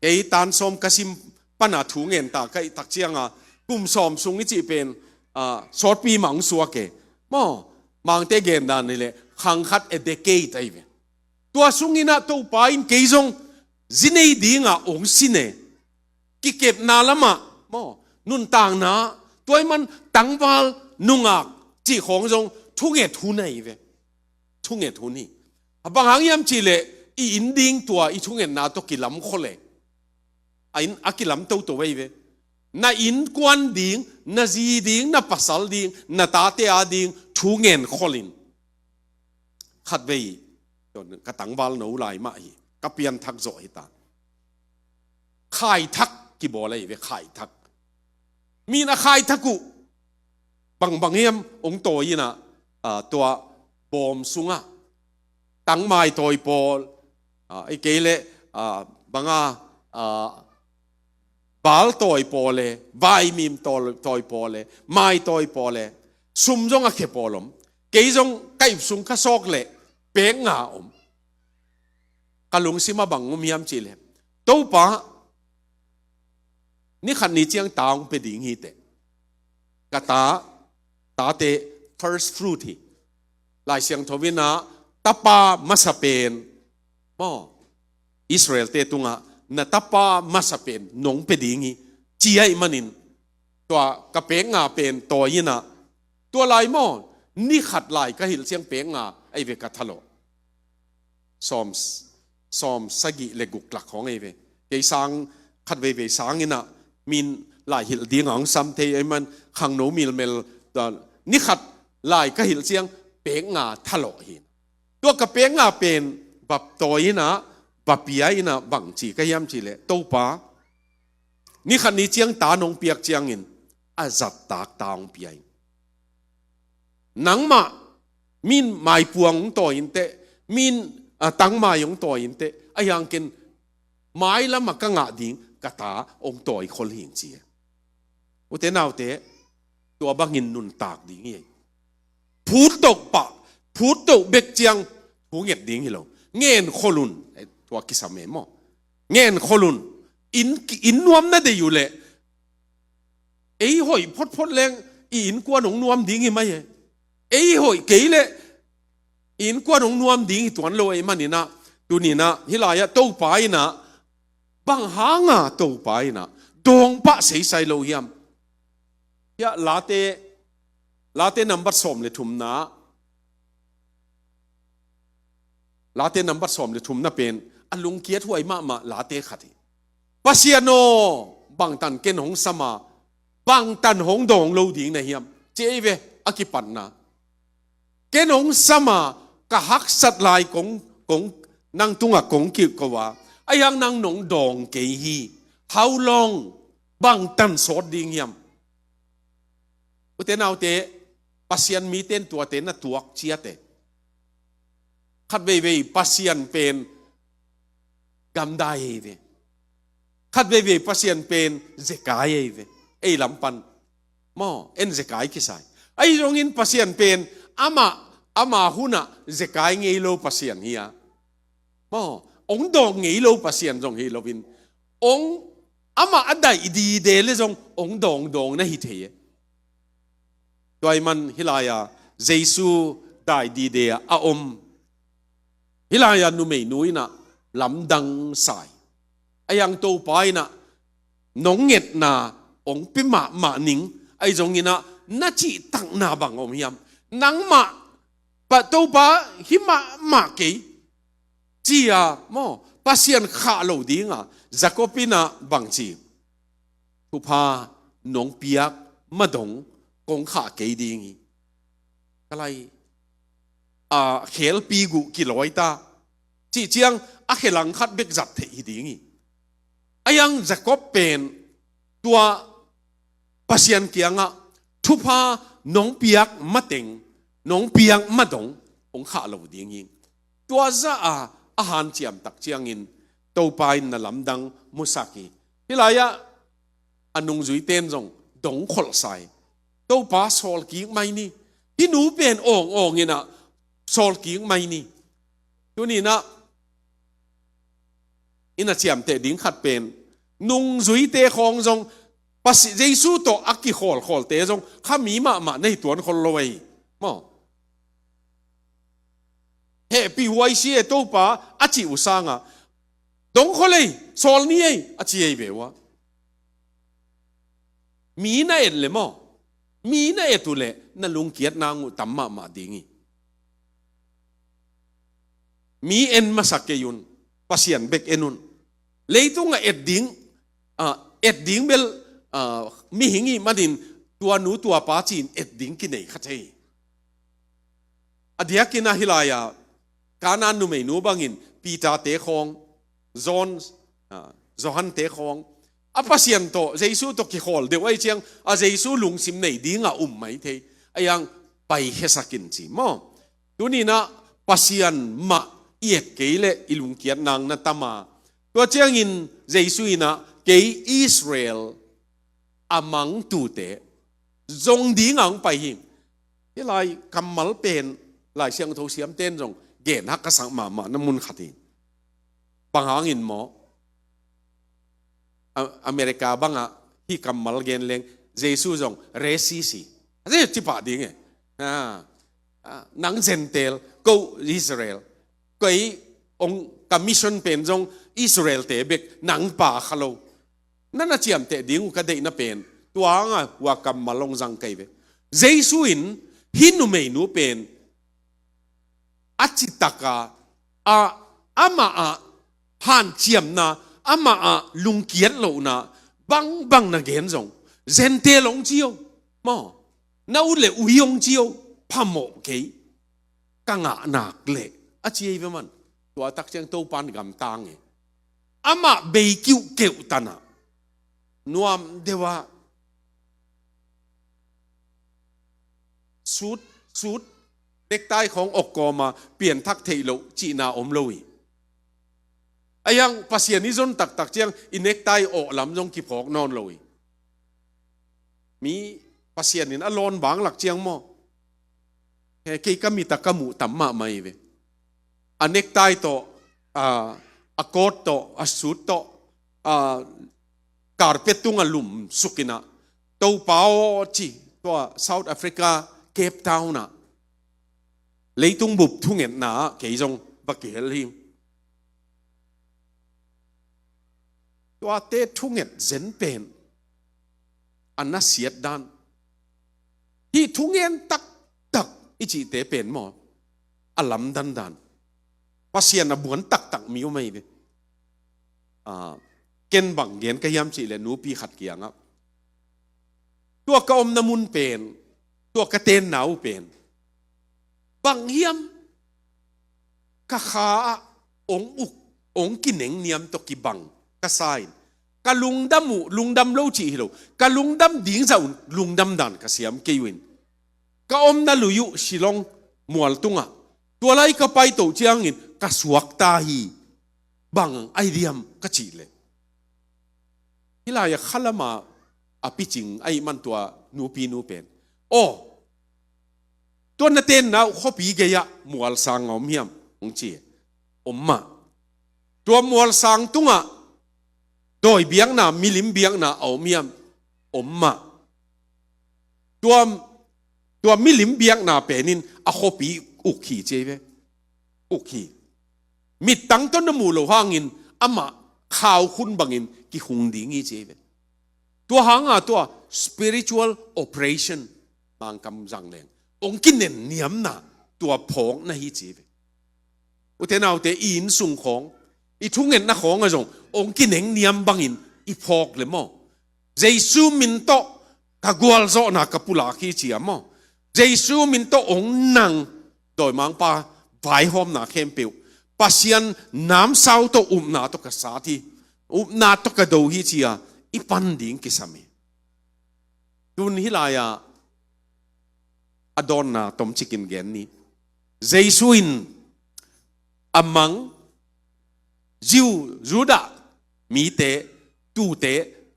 Kei tan sawm ka sim pan a thu ngen ta ka hih tak ciang a, kum sawm sung i cih pen, ah, sawtpi mah ong suak e. Maw, Mangte gen dan ni leh khang khat a decade ahi ve. Tua sung in ah Topa in kei zong zi nei ding a ong sin e. Kikepna lam ah maw, nuntakna, tua ahih man tangval, nungak cih khawng zong thunget hun ahi ve. Thunget hun hi. A bang hang hiam cih leh i inn ding tua i thungetna tawh kilam khol e. A inn a kilam toto ahi ve. Na innkuan ding, na zi ding, na pasal ding, na tate a ding thu ngen khol in. Khatvei ka tangval no lai mah hi, ka pianthak zawh hi ta. Khaithak kibawl ahi ve, khaithak. Mi in a khaithak uh bangbang hiam ong tawi in ah, ah, tua bawm sung ah tangmai tawi pawl, ah, ahih kei leh, ah, bang a, ah, bal tawi pawl e, vaimim tawi, tawi pawl e, mai tawi pawl e, sum zong a khe pawl om. Kei zong ka ip sung ka sawk leh pek nga om. Ka lungsim ah bang om hiam cih leh, Topa, ni khat ni ciang ta ong pia ding hi teh. Ka ta, tate first fruit hi. Lai Siangtho in ah tapa masa pen, maw, Israel-te tungah na tapa masa pen nong pia ding hi, ci ahih manin tua ka pek nga pen tawi in ah, tua lai maw, ni khat lai ka hilh ciang pek nga ahi ve ka thalawh. Sawm, sawm sagih le guk lak khawng ahi ve. Kei sang khat veivei sang in ah, min lai hilh ding a ong sam thei ahih man khangno milmel, ah, ni khat lai ka hilh ciang pek nga thalawh hi. Tua ka pek nga pen va tawi in ah, va pia in ah, bang ci ka hiam cih leh, Topa, ni khat ni ciang ta nong piak ciangin a zahtak ta ong pia in. Nangmah, min maipuang ong tawi in teh, min, ah, tangmai ong tawi in teh, ahih hang ken mailam ah ka ngah ding ka ta ong tawi khol hing ci e. Ute naute, tua bangin nuntak ding hi. Phuttoh pah, phuttoh bek ciang thu nget ding hi lo. Ngen khol un, eh, tua kisam e maw. Ngen khol un. Inn, inn nuam na deih uh leh, ei hoih photphot leng i innkuan ong nuam ding hi mai e. Ei hoih kei leh i innkuan ong nuam ding hi tuan lo ahih manin ah, tuni in ah, hih lai ah Topa in ah, bang hang a Topa in ah dawng pah seisai lo hiam? Hiah Late, Late nambat sawm le thumna, Late nambat sawm le thumna pen a lungkiat huai mahmah late khat hi. Pasian aw, bangtan ken hong sama, bangtan hong dawng lo ding na hiam, ci ei ve. A kipatna, ken hong sama, ka haksat lai kong, kong, nang tungah kong kiko a, a hiang nang nong dawng kei hi. How long? Bangtan sawt ding hiam? Ute naute, Pasian mite in tuate na tuak ciate. Khat veivei Pasian pen gamdai ei ve. Khat veivei Pasian pen zekai ei ve. Ei lam pan maw, en zekai kisai. Ahi zongin Pasian pen ama, ama hunah zekai ngei lo Pasian hi a, maw, ong dawng ngei lo Pasian zong hi loin, ong, amah a daih dide le zong ong dawngdawng na hi thei e. Tua ahih man hih lai-a Jesu daih dide a om, hih lai-a numeinu in ah lamdang sa hi. A hiang Topa in ah nong ngetna ong pia mahmah ning, ahi zongin ah na cihtakna bang om hiam? Nangmah, pa, Topa, hih mahmah kei, ci-a maw, Pasian khah lo ding a, Jacob in ah bang ci? Thupha nong piak madong kong khah kei ding hi. Ka lai, a, khelpi guh kilawi ta, cih ciang a khe lang khat bek zat theih hi ding hi. A hiang Jacob pen tua Pasian kiangah thupha nong piak mateng, nong piak madong ong khah lo ding hi. Tua zah a, a hanciam tak ciangin Topa in na lamdang musak hi. Hih lai-ah a nungzuite in zong dong kholh sa hi. Topa, sawl kik mai ni. Hih nu pen awng awng in ah sawl kik mai ni. Tuni in ah i na ciamteh ding khat pen, nungzuite khawng zong, Pasi-, Jesu tawh a kikhawlkhawlte zong kha mi mahmah na hi tuan khol lo ahi maw. Hehpih huai si e Topa, a cih uh sangah, dong khol ei, sawl ni ei, a ci ei ve uh a. Mi na et le maw, mi na et uh leh na lungkiat nang uh tam mahmah ding hi. Mi en masa kei un, Pasian bek en un. Leitungah et ding, ah, et ding bel, ah, mihing ih manin tua nu tua pa ci-in et ding kinei kha thei. A diakin ah hih lai-a Kanaan numeinu bangin Peter-te khawng, John, ah, Johan-te khawng, a Pasian tawh, Jesu tawh kikhawl deuh ahih ciang a Jesu lungsim nei dingah um mai thei. A hiang paikhiasak in ci maw. Tuni in ah Pasian mah i et kei leh i lungkiat nang na tam a. Tua ciangin Jesu in ah kei Israel a mangtute zong dingah hong pai hi. Hih lai kammal pen Lai Siangtho siamte in zong gen haksa mahmah na mun khat hi. Bang hangin maw? A-, America bangah hih kammal gen leng, Jesu zong racist hi. A ci pah ding e. Ah, ah, nang Gentile, ko Israel. Kei ong ka mission pen zong Israel-te bek, nang pa kha lo. Na na ciamteh ding uh ka deihna pen tua hangah hua kammal ong zang kei ve. Jesu in hih numeinu pen a citak a, a, amah ah hanciamna, amah ah lungkiat lohna bangbang na gen zong, Gentile ong ci o maw, na ut le ui ong ci o, phamawh kei, ka ngah nak leh, a ci ei ve man. Tua tak ciang Topa in gamtang e. Amah bei kiuhkeuh tan ah, nuam deuh ah, suit, suit, necktie khawng awk kawm a, pianthak theih loh cihna om lo hi. A hiang Pasian i zon taktak ciang i necktie awh lam zong kiphawk nawn lo hi. Mi Pasian in a lawn bang lak ciang maw, he, kei ka mit ah ka muh tam mahmah hi ve. A necktie tawh, a, a coat tawh, a suit tawh, a, carpet tungah lumsuk in ah, Topa aw, ci, tua South Africa, Cape Town ah leitung bup thungetna ah kei zong va kihel hi. Tuate thunget zen pen a nasiat dan. Hih thungen taktak i cihte pen maw, a lamdang dan. Pasian a buan taktak mi om ahi ve. ah, ken bang gen ka hiam cih leh nupi khat kiangah, tua ka omna mun pen, tua ka tenna uh pen, bang hiam ka kha ah ong uk, ong kinengniam tawh kibang ka sa in, ka lungdam uh, lungdam lo cih hi lo, ka lungdam ding zah un lungdam dan ka siam kei uh in, ka omna lui uh Shillong mual tungah, tua lai ka paito ciangin ka suakta hi, bang ahi diam ka cih leh, hih lai-ah khalama a picing ahih man tua nupi nu pen, aw, tua na tenna uh khuapi gei-ah mualsang a om hiam? Hong ci. Om mah. Tua mualsang tungah dawi biakna, milim biakna a om hiam? Om mah. Tua, tua milim biakna pen in a khuapi uk hi ci ei ve. Uk hi. Mittang tawh na muh loh hangin amah khaukhun bangin kikhung ding hi ci ei ve. Tua hanga tua spiritual oppression, Mangkam zang leng, ong kinenniamna tua phawkna hi ci ei ve. Ute naute, i innsung khawng, i thungetna khawngah zong ong kinengniam bangin i phawk leh maw, Jesu min tawh ka gualzawhna ka pulak hi ci a maw, Jesu min tawh ong nang dawimangpa vaihawmna khempeuh, Pasian namsau tawh upna tawh ka sat hi, upna tawh ka do hi ci-a i pan ding kisam hi. Tun hih lai-ah a dawnna tomcikin gen ni. Jesu in a mang Jew, Judah mite, tuute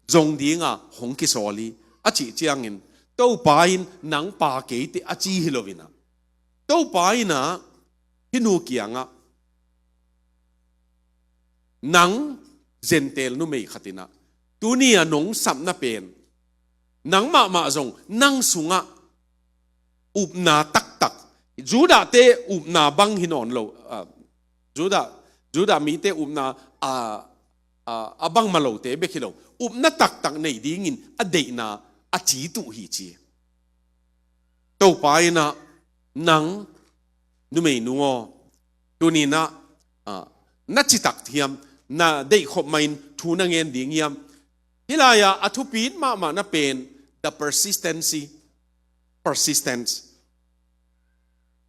zong dinga hong kisawl hi a cih ciangin, Topa in nang pa kei teh a ci hi lo in ah, Topa in ah hih nu kiangah, nang Gentile numei khat in ah, tuni a nong sapna pen, nang mahmah zong nang sungah upna taktak, Judah-te upna bang hi nawn lo, ah, Judah, Judah mite upna, ah, ah, a bangmah lote bek hi lo, upna taktak nei dingin a deihna a cit uh hi ci. Topa in ah, nang numeinu aw, tuni in ah, ah, na citak hiam, na deihkhop mah in thu na ngen ding hiam? Hih lai-ah a thupi mahmahna pen the persistency, persistence.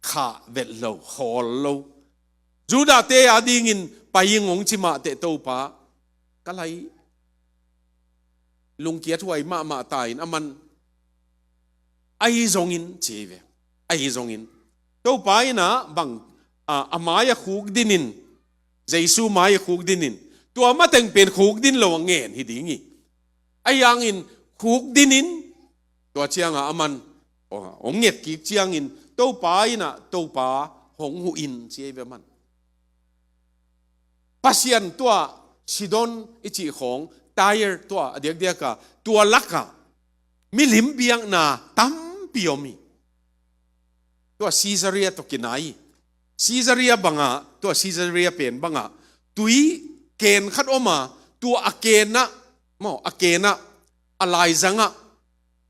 Khah vet lo, khawl lo. Judah-te adingin pai ing hong ci mah teh, Topa, ka lai lungkiat huai mahmah ta in, aman, ahi zongin ci ei ve. Ahi zongin Topa in ah bang, a, a mai-ah khukdinin, Jesu mai-ah khukdinin, tua mateng pen khukdin lo a ngen hi ding hi. Ahi hangin khukdinin, tua ciangah aman, aw, hong nget kik ciangin, Topa in ah, Topa, hong huh in ci ei ve aman. Pasian tua Sidon i cih khawng, Tyre tua a diakdiaka, tua lakah milim biakna tampi om hi. Tua Caesarea tawh kinai hi. Caesarea bangah, tua Caesarea pen bangah tui ken khat om a, tua a kenah, maw, a kenah, a laizangah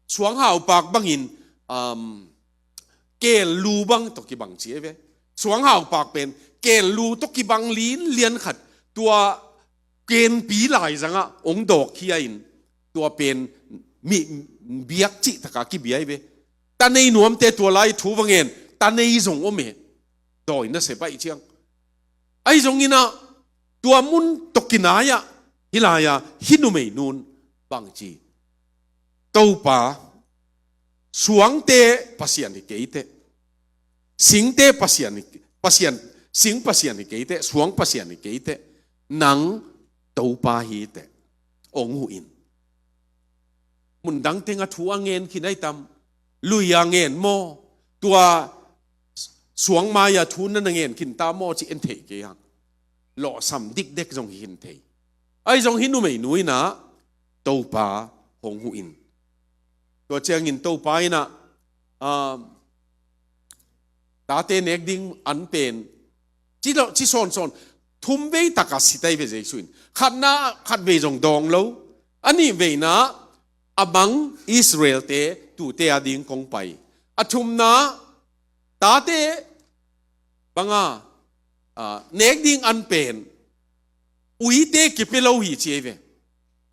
suanghaupak bangin, um, kel lu bang tawh kibang ci ei ve. Suanghaupak pen kel lu tawh kibang linlian khat, tua kenpi laizangah hong dawkkhia in, tua pen mi biak cih takah kibia ei ve. Ta nei nuamte tua lai thu va ngen, ta nei zong om e. Dawi nasep ahih ciang. Ahi zongin ah, tua mun tawh kinai-ah, hih lai-ah hih numeinu in bang ci? Topa, suangte Pasian hi kei teh, singte Pasian hi, Pasian, sing Pasian hi kei teh, suang Pasian hi kei teh, nang Topa hi teh, hong huh in. Mundang tengah thu a ngen khin ahi tam? Lui-a ngen maw? Tua suang mai-a thu na na ngen khin ta maw, ci en thei kei hang. Lawhsam dikdek zong hi khin thei. Ahi zong hih numeinu in ah, Topa, hong huh in. Tua ciangin Topa in ah, ah, tate nek ding an pen, ci lo, ci sawnsawn, thum vei takah si ta ei ve Jesu in. Khatna, khatvei zong dawng lo. A nihveina, a mang Israel-te, tuute ading kong pai. A thumna, tate banga, ah, nek ding an pen, uite kipia lo hi ci ei ve.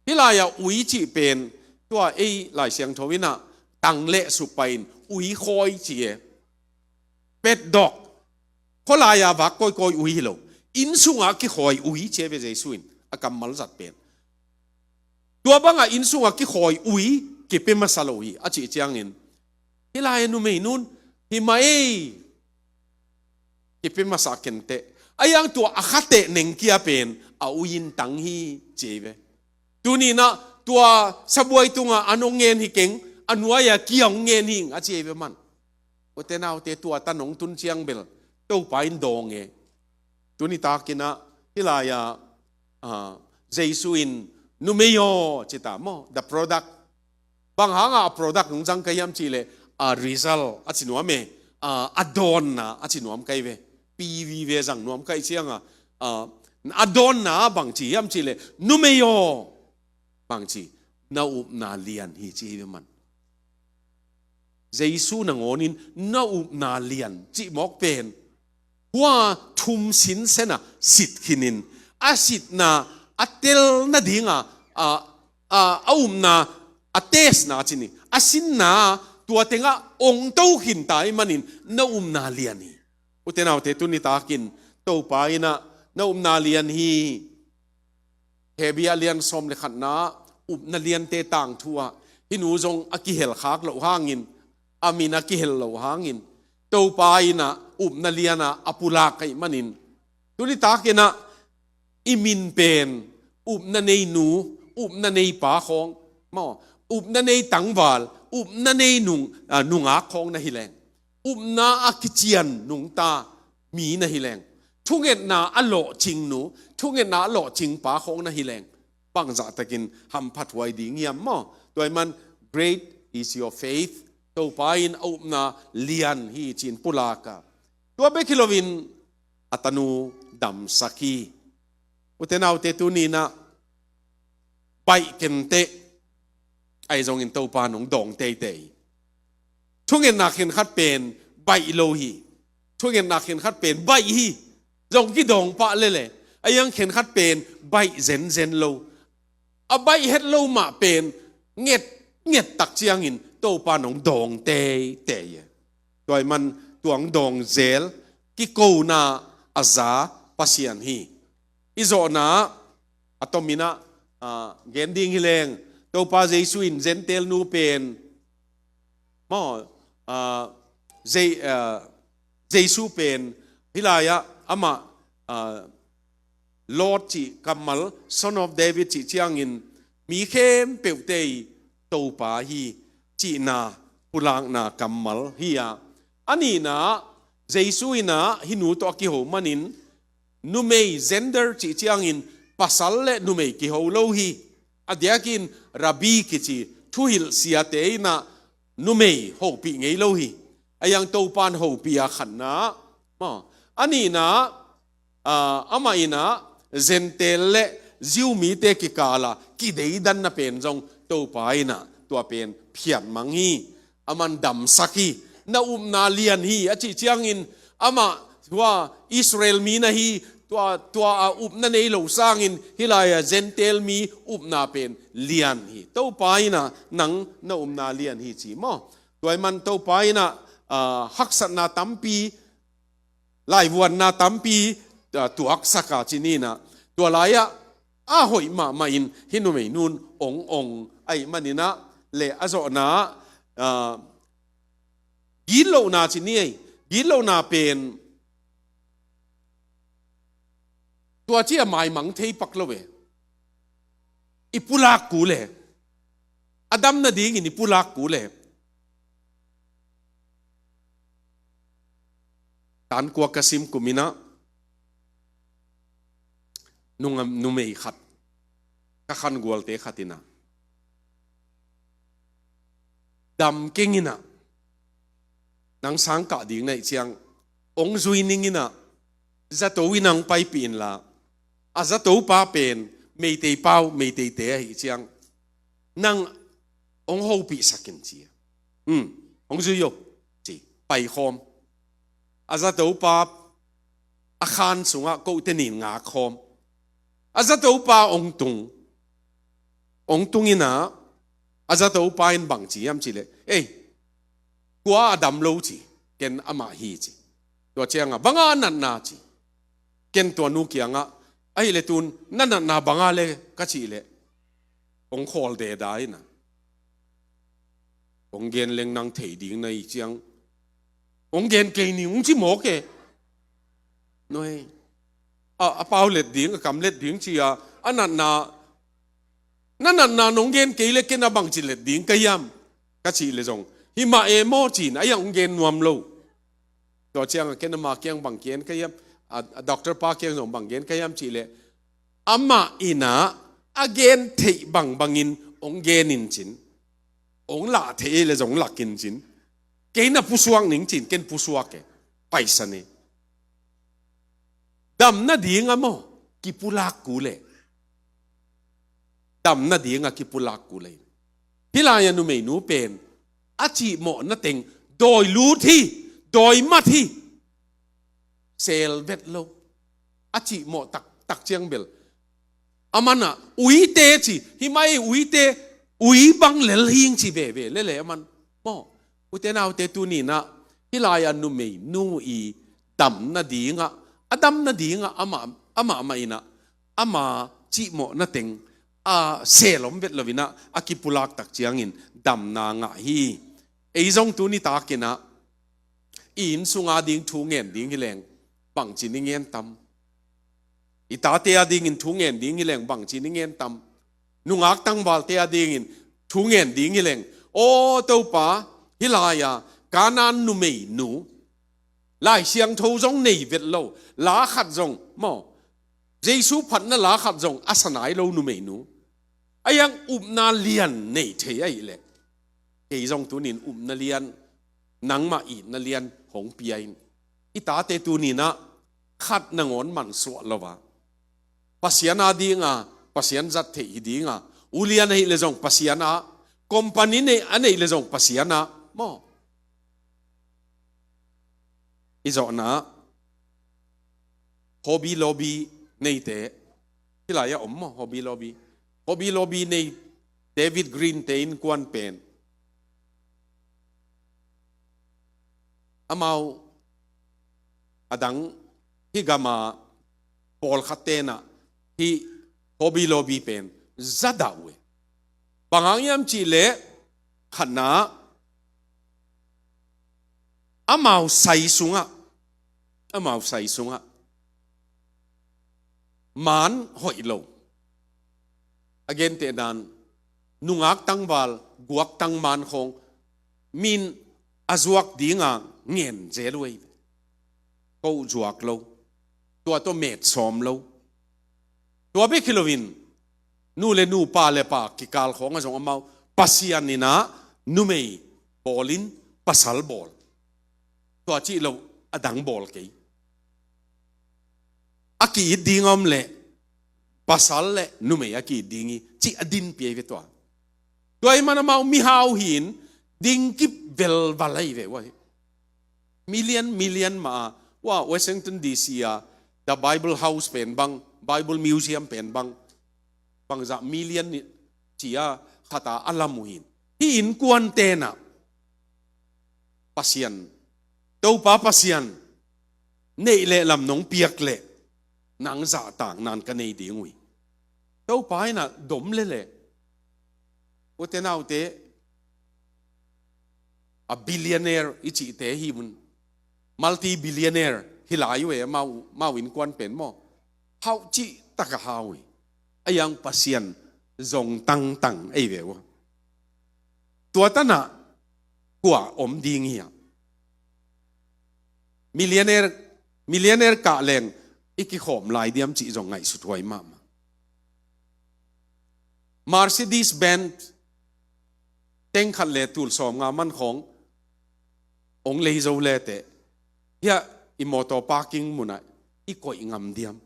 Hih lai-ah ui cih pen tua ei Lai Siangtho in ah tang le sup pai-in ui khawi ci e. Petdawk, khualai-a vak kawikawi ui hi lo, inn sungah kikhawi ui ci ei ve Jesu in a kammal zat pen. Tua bangah inn sungah kikhawi ui kipia masa lo hi a cih ciangin, hih lai-ah numei nun, hi mah ei, kipia masa kenteh. A iang tua a khateh nengkia pen a ui in tang hi ci ei ve. Tuni-in ah tua sabuai tungah an hong ngen hi keng, a nuai-a kia hong ngen hi ing a ci ei ve man. Ute naute, tua tan hong tun ciang bel Topa in dawng e. Tuni takin ah hih lai-ah, ah, Jesu in numei aw ci ta maw, the product. Bang hangah a product hong zang ka hiam cih leh, a result a ci nuam e, a, a dawnna a ci nuam ka hi ve. Pi vive zang nuam ka hih ciangah, a, a dawnna bang ci hiam cih leh, numei aw, bang ci, na upna lian hi ci hi ve man. Jesu nangawnin na upna lian cih mawk pen, hua thum sinsen a sit khinin, a sitna a tel nadinga, a, a, a upna a testna ci ni, a sinna tua tengah ong to khin ta ahih manin na upna lian hi. Ute naute, tuni takin Topa in ah na upna lian hi. Hebru a lian sawm le khatna, upna liante tangthu ah, hih nu zong a kihel khak loh hangin, a min a kihel loh hangin, Topa in ah upna lian ah a pulak ahih manin, tuni takin ah i min pen upna nei nu, upna nei pa khawng, maw, upna nei tangval, upna nei nung, a, nungak khawng na hi leng, upna a kician nungta mi na hi leng, thungetna a lawhcing nu, thungetna a lawhcing pa khawng na hi leng, bangzah takin hamphat huai ding hiam maw? Tua ahih man, "Great is your faith." Topa in a upna lian hi ci-in pulak a, tua bek hi loin a tanu damsak hi. Ute naute, tuni-in ah baih kenteh, ahi zongin Topa in hong dawng teitei. Thungetna khenkhat pen baih lo hi. Thungetna khenkhat pen baih hi. Zong kidawng pah lele, a iang khenkhat pen baih zenzen lo. A baih het lo mah pen nget, nget tak ciangin Topa in hong dawng teitei e. Tua ahih man tua hong dawng zel, kikona a za Pasian hi. I zawhna a tomin ah, ah, gen ding hi leng, Topa Jesu in Gentile nu pen, maw, ah, Je-, ah, Jesu pen, hih lai-ah amah, ah, Lord cih kammal, Son of David cih ciangin, mi khempeuhte i Topa hi cihna pulakna kammal hi a. A nihna, Jesu in ah hih nu tawh a kiho manin, numei gender cih ciangin pasal le numei kiho lo hi. A diakin Rabbi kici thuhilh siate in ah numei hopih ngei lo hi. A iang Topa in hopih a khatna. Maw, a nihna, ah, amah in ah Gentile le Jew mite kikala kideidanna pen zong Topa in ah tua pen phiatmang hi. Aman damsak hi. Na upna lian hi a cih ciangin, amah tua Israel mi na hi, tua, tua a upna nei lo sangin, hih lai-ah Gentile mi upna pen lian hi. Topa in ah nang na upna lian hi ci maw? Tua ahih man Topa in ah, ah, haksatna tampi, laivuanna tampi, ah, tuaksak a ci ni in ah, tua lai-ah a hoih mahmah in hih numei nun ong ong ahih manin ah, le a zawhna, ah, gitlohna ci ni ei. Gitlohna pen tua ci a maimang thei pak lo e. I pulak kul e. A dam nadingin i pulak kul e. Tan kua ka sim kum in ah, nung-, numei khat, ka khangualte khat in ah, dam keng in ah, nang sang kah ding na hih ciang, ong zui ning in ah, zato in ah ong paipih inla, a zato pa pen Meitei pau, Meiteite ahih ciang, nang ong hopihsak in ci. Hmm, ong zui o, ci, paikhawm. A zato pa a khan sungah kote nih in ngakkhawm. A zatopa ong tung. Ong tung inah, a zatopa in bang ci hiam cih leh, "Ei, kua a dam lo?" ci. "Ken amah hi," ci. Tua ciangah, "Banga a natna?" ci. "Ken tua nu kiangah, 'Ahih leh tun na natna banga le?' ka cih leh, ong khawl deda inah, ong gen leng nang thei ding na hi ciang, ong gen kei ning," ong ci mawk e. Noi. A, a pau let ding, a kam let ding ci a, a natna, "Na natna nong gen kei leh ken a bangci let ding ka hiam?" ka cih leh zong, "Hi mah e maw," ci-in, a hiang ong gen nuam lo. Tua ciangah, "Ken ama kiang bang gen ka hiam, a, a doctor pa kiang zong bang gen ka hiam?" cih leh, "Amah inah a gen theih bangbangin ong gen in," ci-in, "Ong lah thei leh zong lak in," ci-in, "Kei na pusuak ning," ci-in, "Ken pusuak e, paisan e." Dam nading a maw, kipulak kul e. Dam nading a kipulak kul e. Hih lai-ah numeinu pen a cihmawhna teng dawi lut hi, dawi mat hi. Seel vet lo. A cihmawh tak, tak ciang bel, a man ah, "Uite," ci, "Hi mah e, uite, ui bang lel hing," ci veve lele a man. Maw, ute naute, tuni inah hih lai-ah numeinu i dam nadingah, a dam nadingah amah, amah mah inah, ama cihmawhna teng a seel om vet lo inah, a kipulak tak ciangin damna ngah hi. Ei zong tuni tak inah i inn sunga ding thu ngen ding hi leng, bangci ni ngen tam? I tate a dingin thu ngen ding hi leng, bangci ni ngen tam? Nungak tangvalte a dingin thu ngen ding hi leng, "Aw Topa, hih lai-ah Kanaan numeinu, Lai Siangtho zong nei vet lo, la khat zong maw, Jesu phatna la khat zong a sa nai lo numeinu, a hiang upna lian nei thei ahih leh, kei zong tunin upna lian, nangmah itna lian hong pia in." I tate tuni inah khat nangawn mansuah lo a, Pasian a dinga Pasian zat theih hi dinga, ulian ahih leh zong Pasian a, company nei, a neih leh zong Pasian a, maw. I zawhna, Hobby Lobby neite, hih lai-ah om maw, Hobby Lobby. Hobby Lobby nei David Green te innkuan pen, amau a dang hih gama pawlkhat tenah hih Hobby Lobby pen za dah uh e. Bang hang hiam cih leh, khatna, amau sai sungah, amau sai sungah maan hoih lo. A gentehdan, nungak tangval, guaktang maan khawng min a zuak dinga ngen zel uh ei. Ko zuak lo. Tua tawh met sawm lo. Tua bek hi loin, nu le nu, pa le pa kikal khawngah zong amau Pasian inah numei bawlin, pasal bawl. Tua cih lo, a dang bawl kei. A ki-it ding a om leh, pasal le numei a ki-it ding hi, cih a dinpi ahi ve tua. Tua ahih man amau mihau hi-in, dingkip velval ahi ve uh ahi. Million, million mah a, ua, Washington D C a, The Bible House pen bang, Bible Museum pen bang, bangzah million ni, ci-a khat a a lam uh hi. Hih innkuan tenah, Pasian, Topa Pasian, neih le lam nong piak leh, nang zahtakna ka nei ding uh hi. Topa inah dom lele. Ute naute, a billionaire i cihte hi un, multi-billionaire hi lai uh e, mau, mau innkuan pen maw. Hau cih taka hau hi. A hiang Pasian zong tangtang ei ve uh. Tua tanah kua om ding hi a? Millionaire, millionaire kah leng i kikhawm lai diam cih zong ngaihsut huai mahmah. Mercedes Benz teng khat le tul sawmnga man khawng ong lei zo leteh, hiah i motor parking munah i koih ngam diam?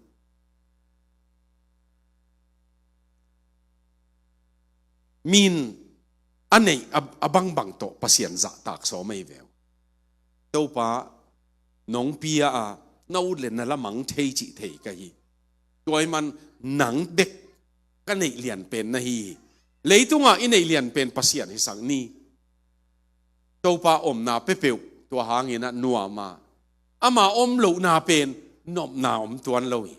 Min a neih a, a bangbang tawh Pasian zahtak sawm ahi ve uh. Topa, nong pia a, na ut le na lamang thei cih thei ka hi. Tua ahih man nang bek ka neih lianpen na hi hi. Leitungah i neih lianpen Pasian hisak ni. Topa omna peuhpeuh tua hangin a nuam a, ama om lohna pen nopna om tuan lo hi.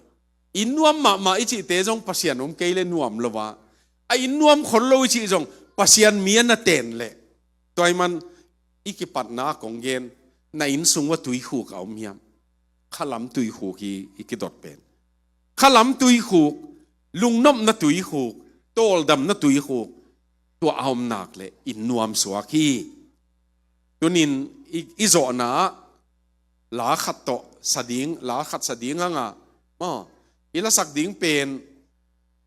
Inn nuam mahmah i cihte zong Pasian om kei le nuam lo a, a inn nuam khol lo i cih zong Pasian mi a na ten leh. Tua ahih man i kipatna ah kong gen, na inn sung uah tuikhuk a om hiam? Khalam tuikhuk hi i kidot pen. Khalam tuikhuk, lungnopna tuikhuk, tawldamna tuikhuk, tua a om nak leh inn nuam suak hi. Tunin i, i zawhna ah la khat tawh sa ding, la khat sa ding hang a, maw, i lasak ding pen,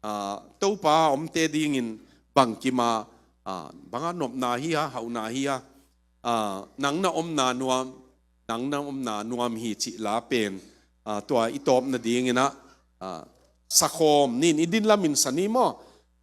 ah, Topa omte dingin bangkim a, ah, bang a nopna hi a, hauhna hi a, ah, nang na omna nuam, nang na omna nuam hi cih la pen, ah, tua i tawpna dingin ah, ah, sakhawm ni in, i din lamin sa ni maw.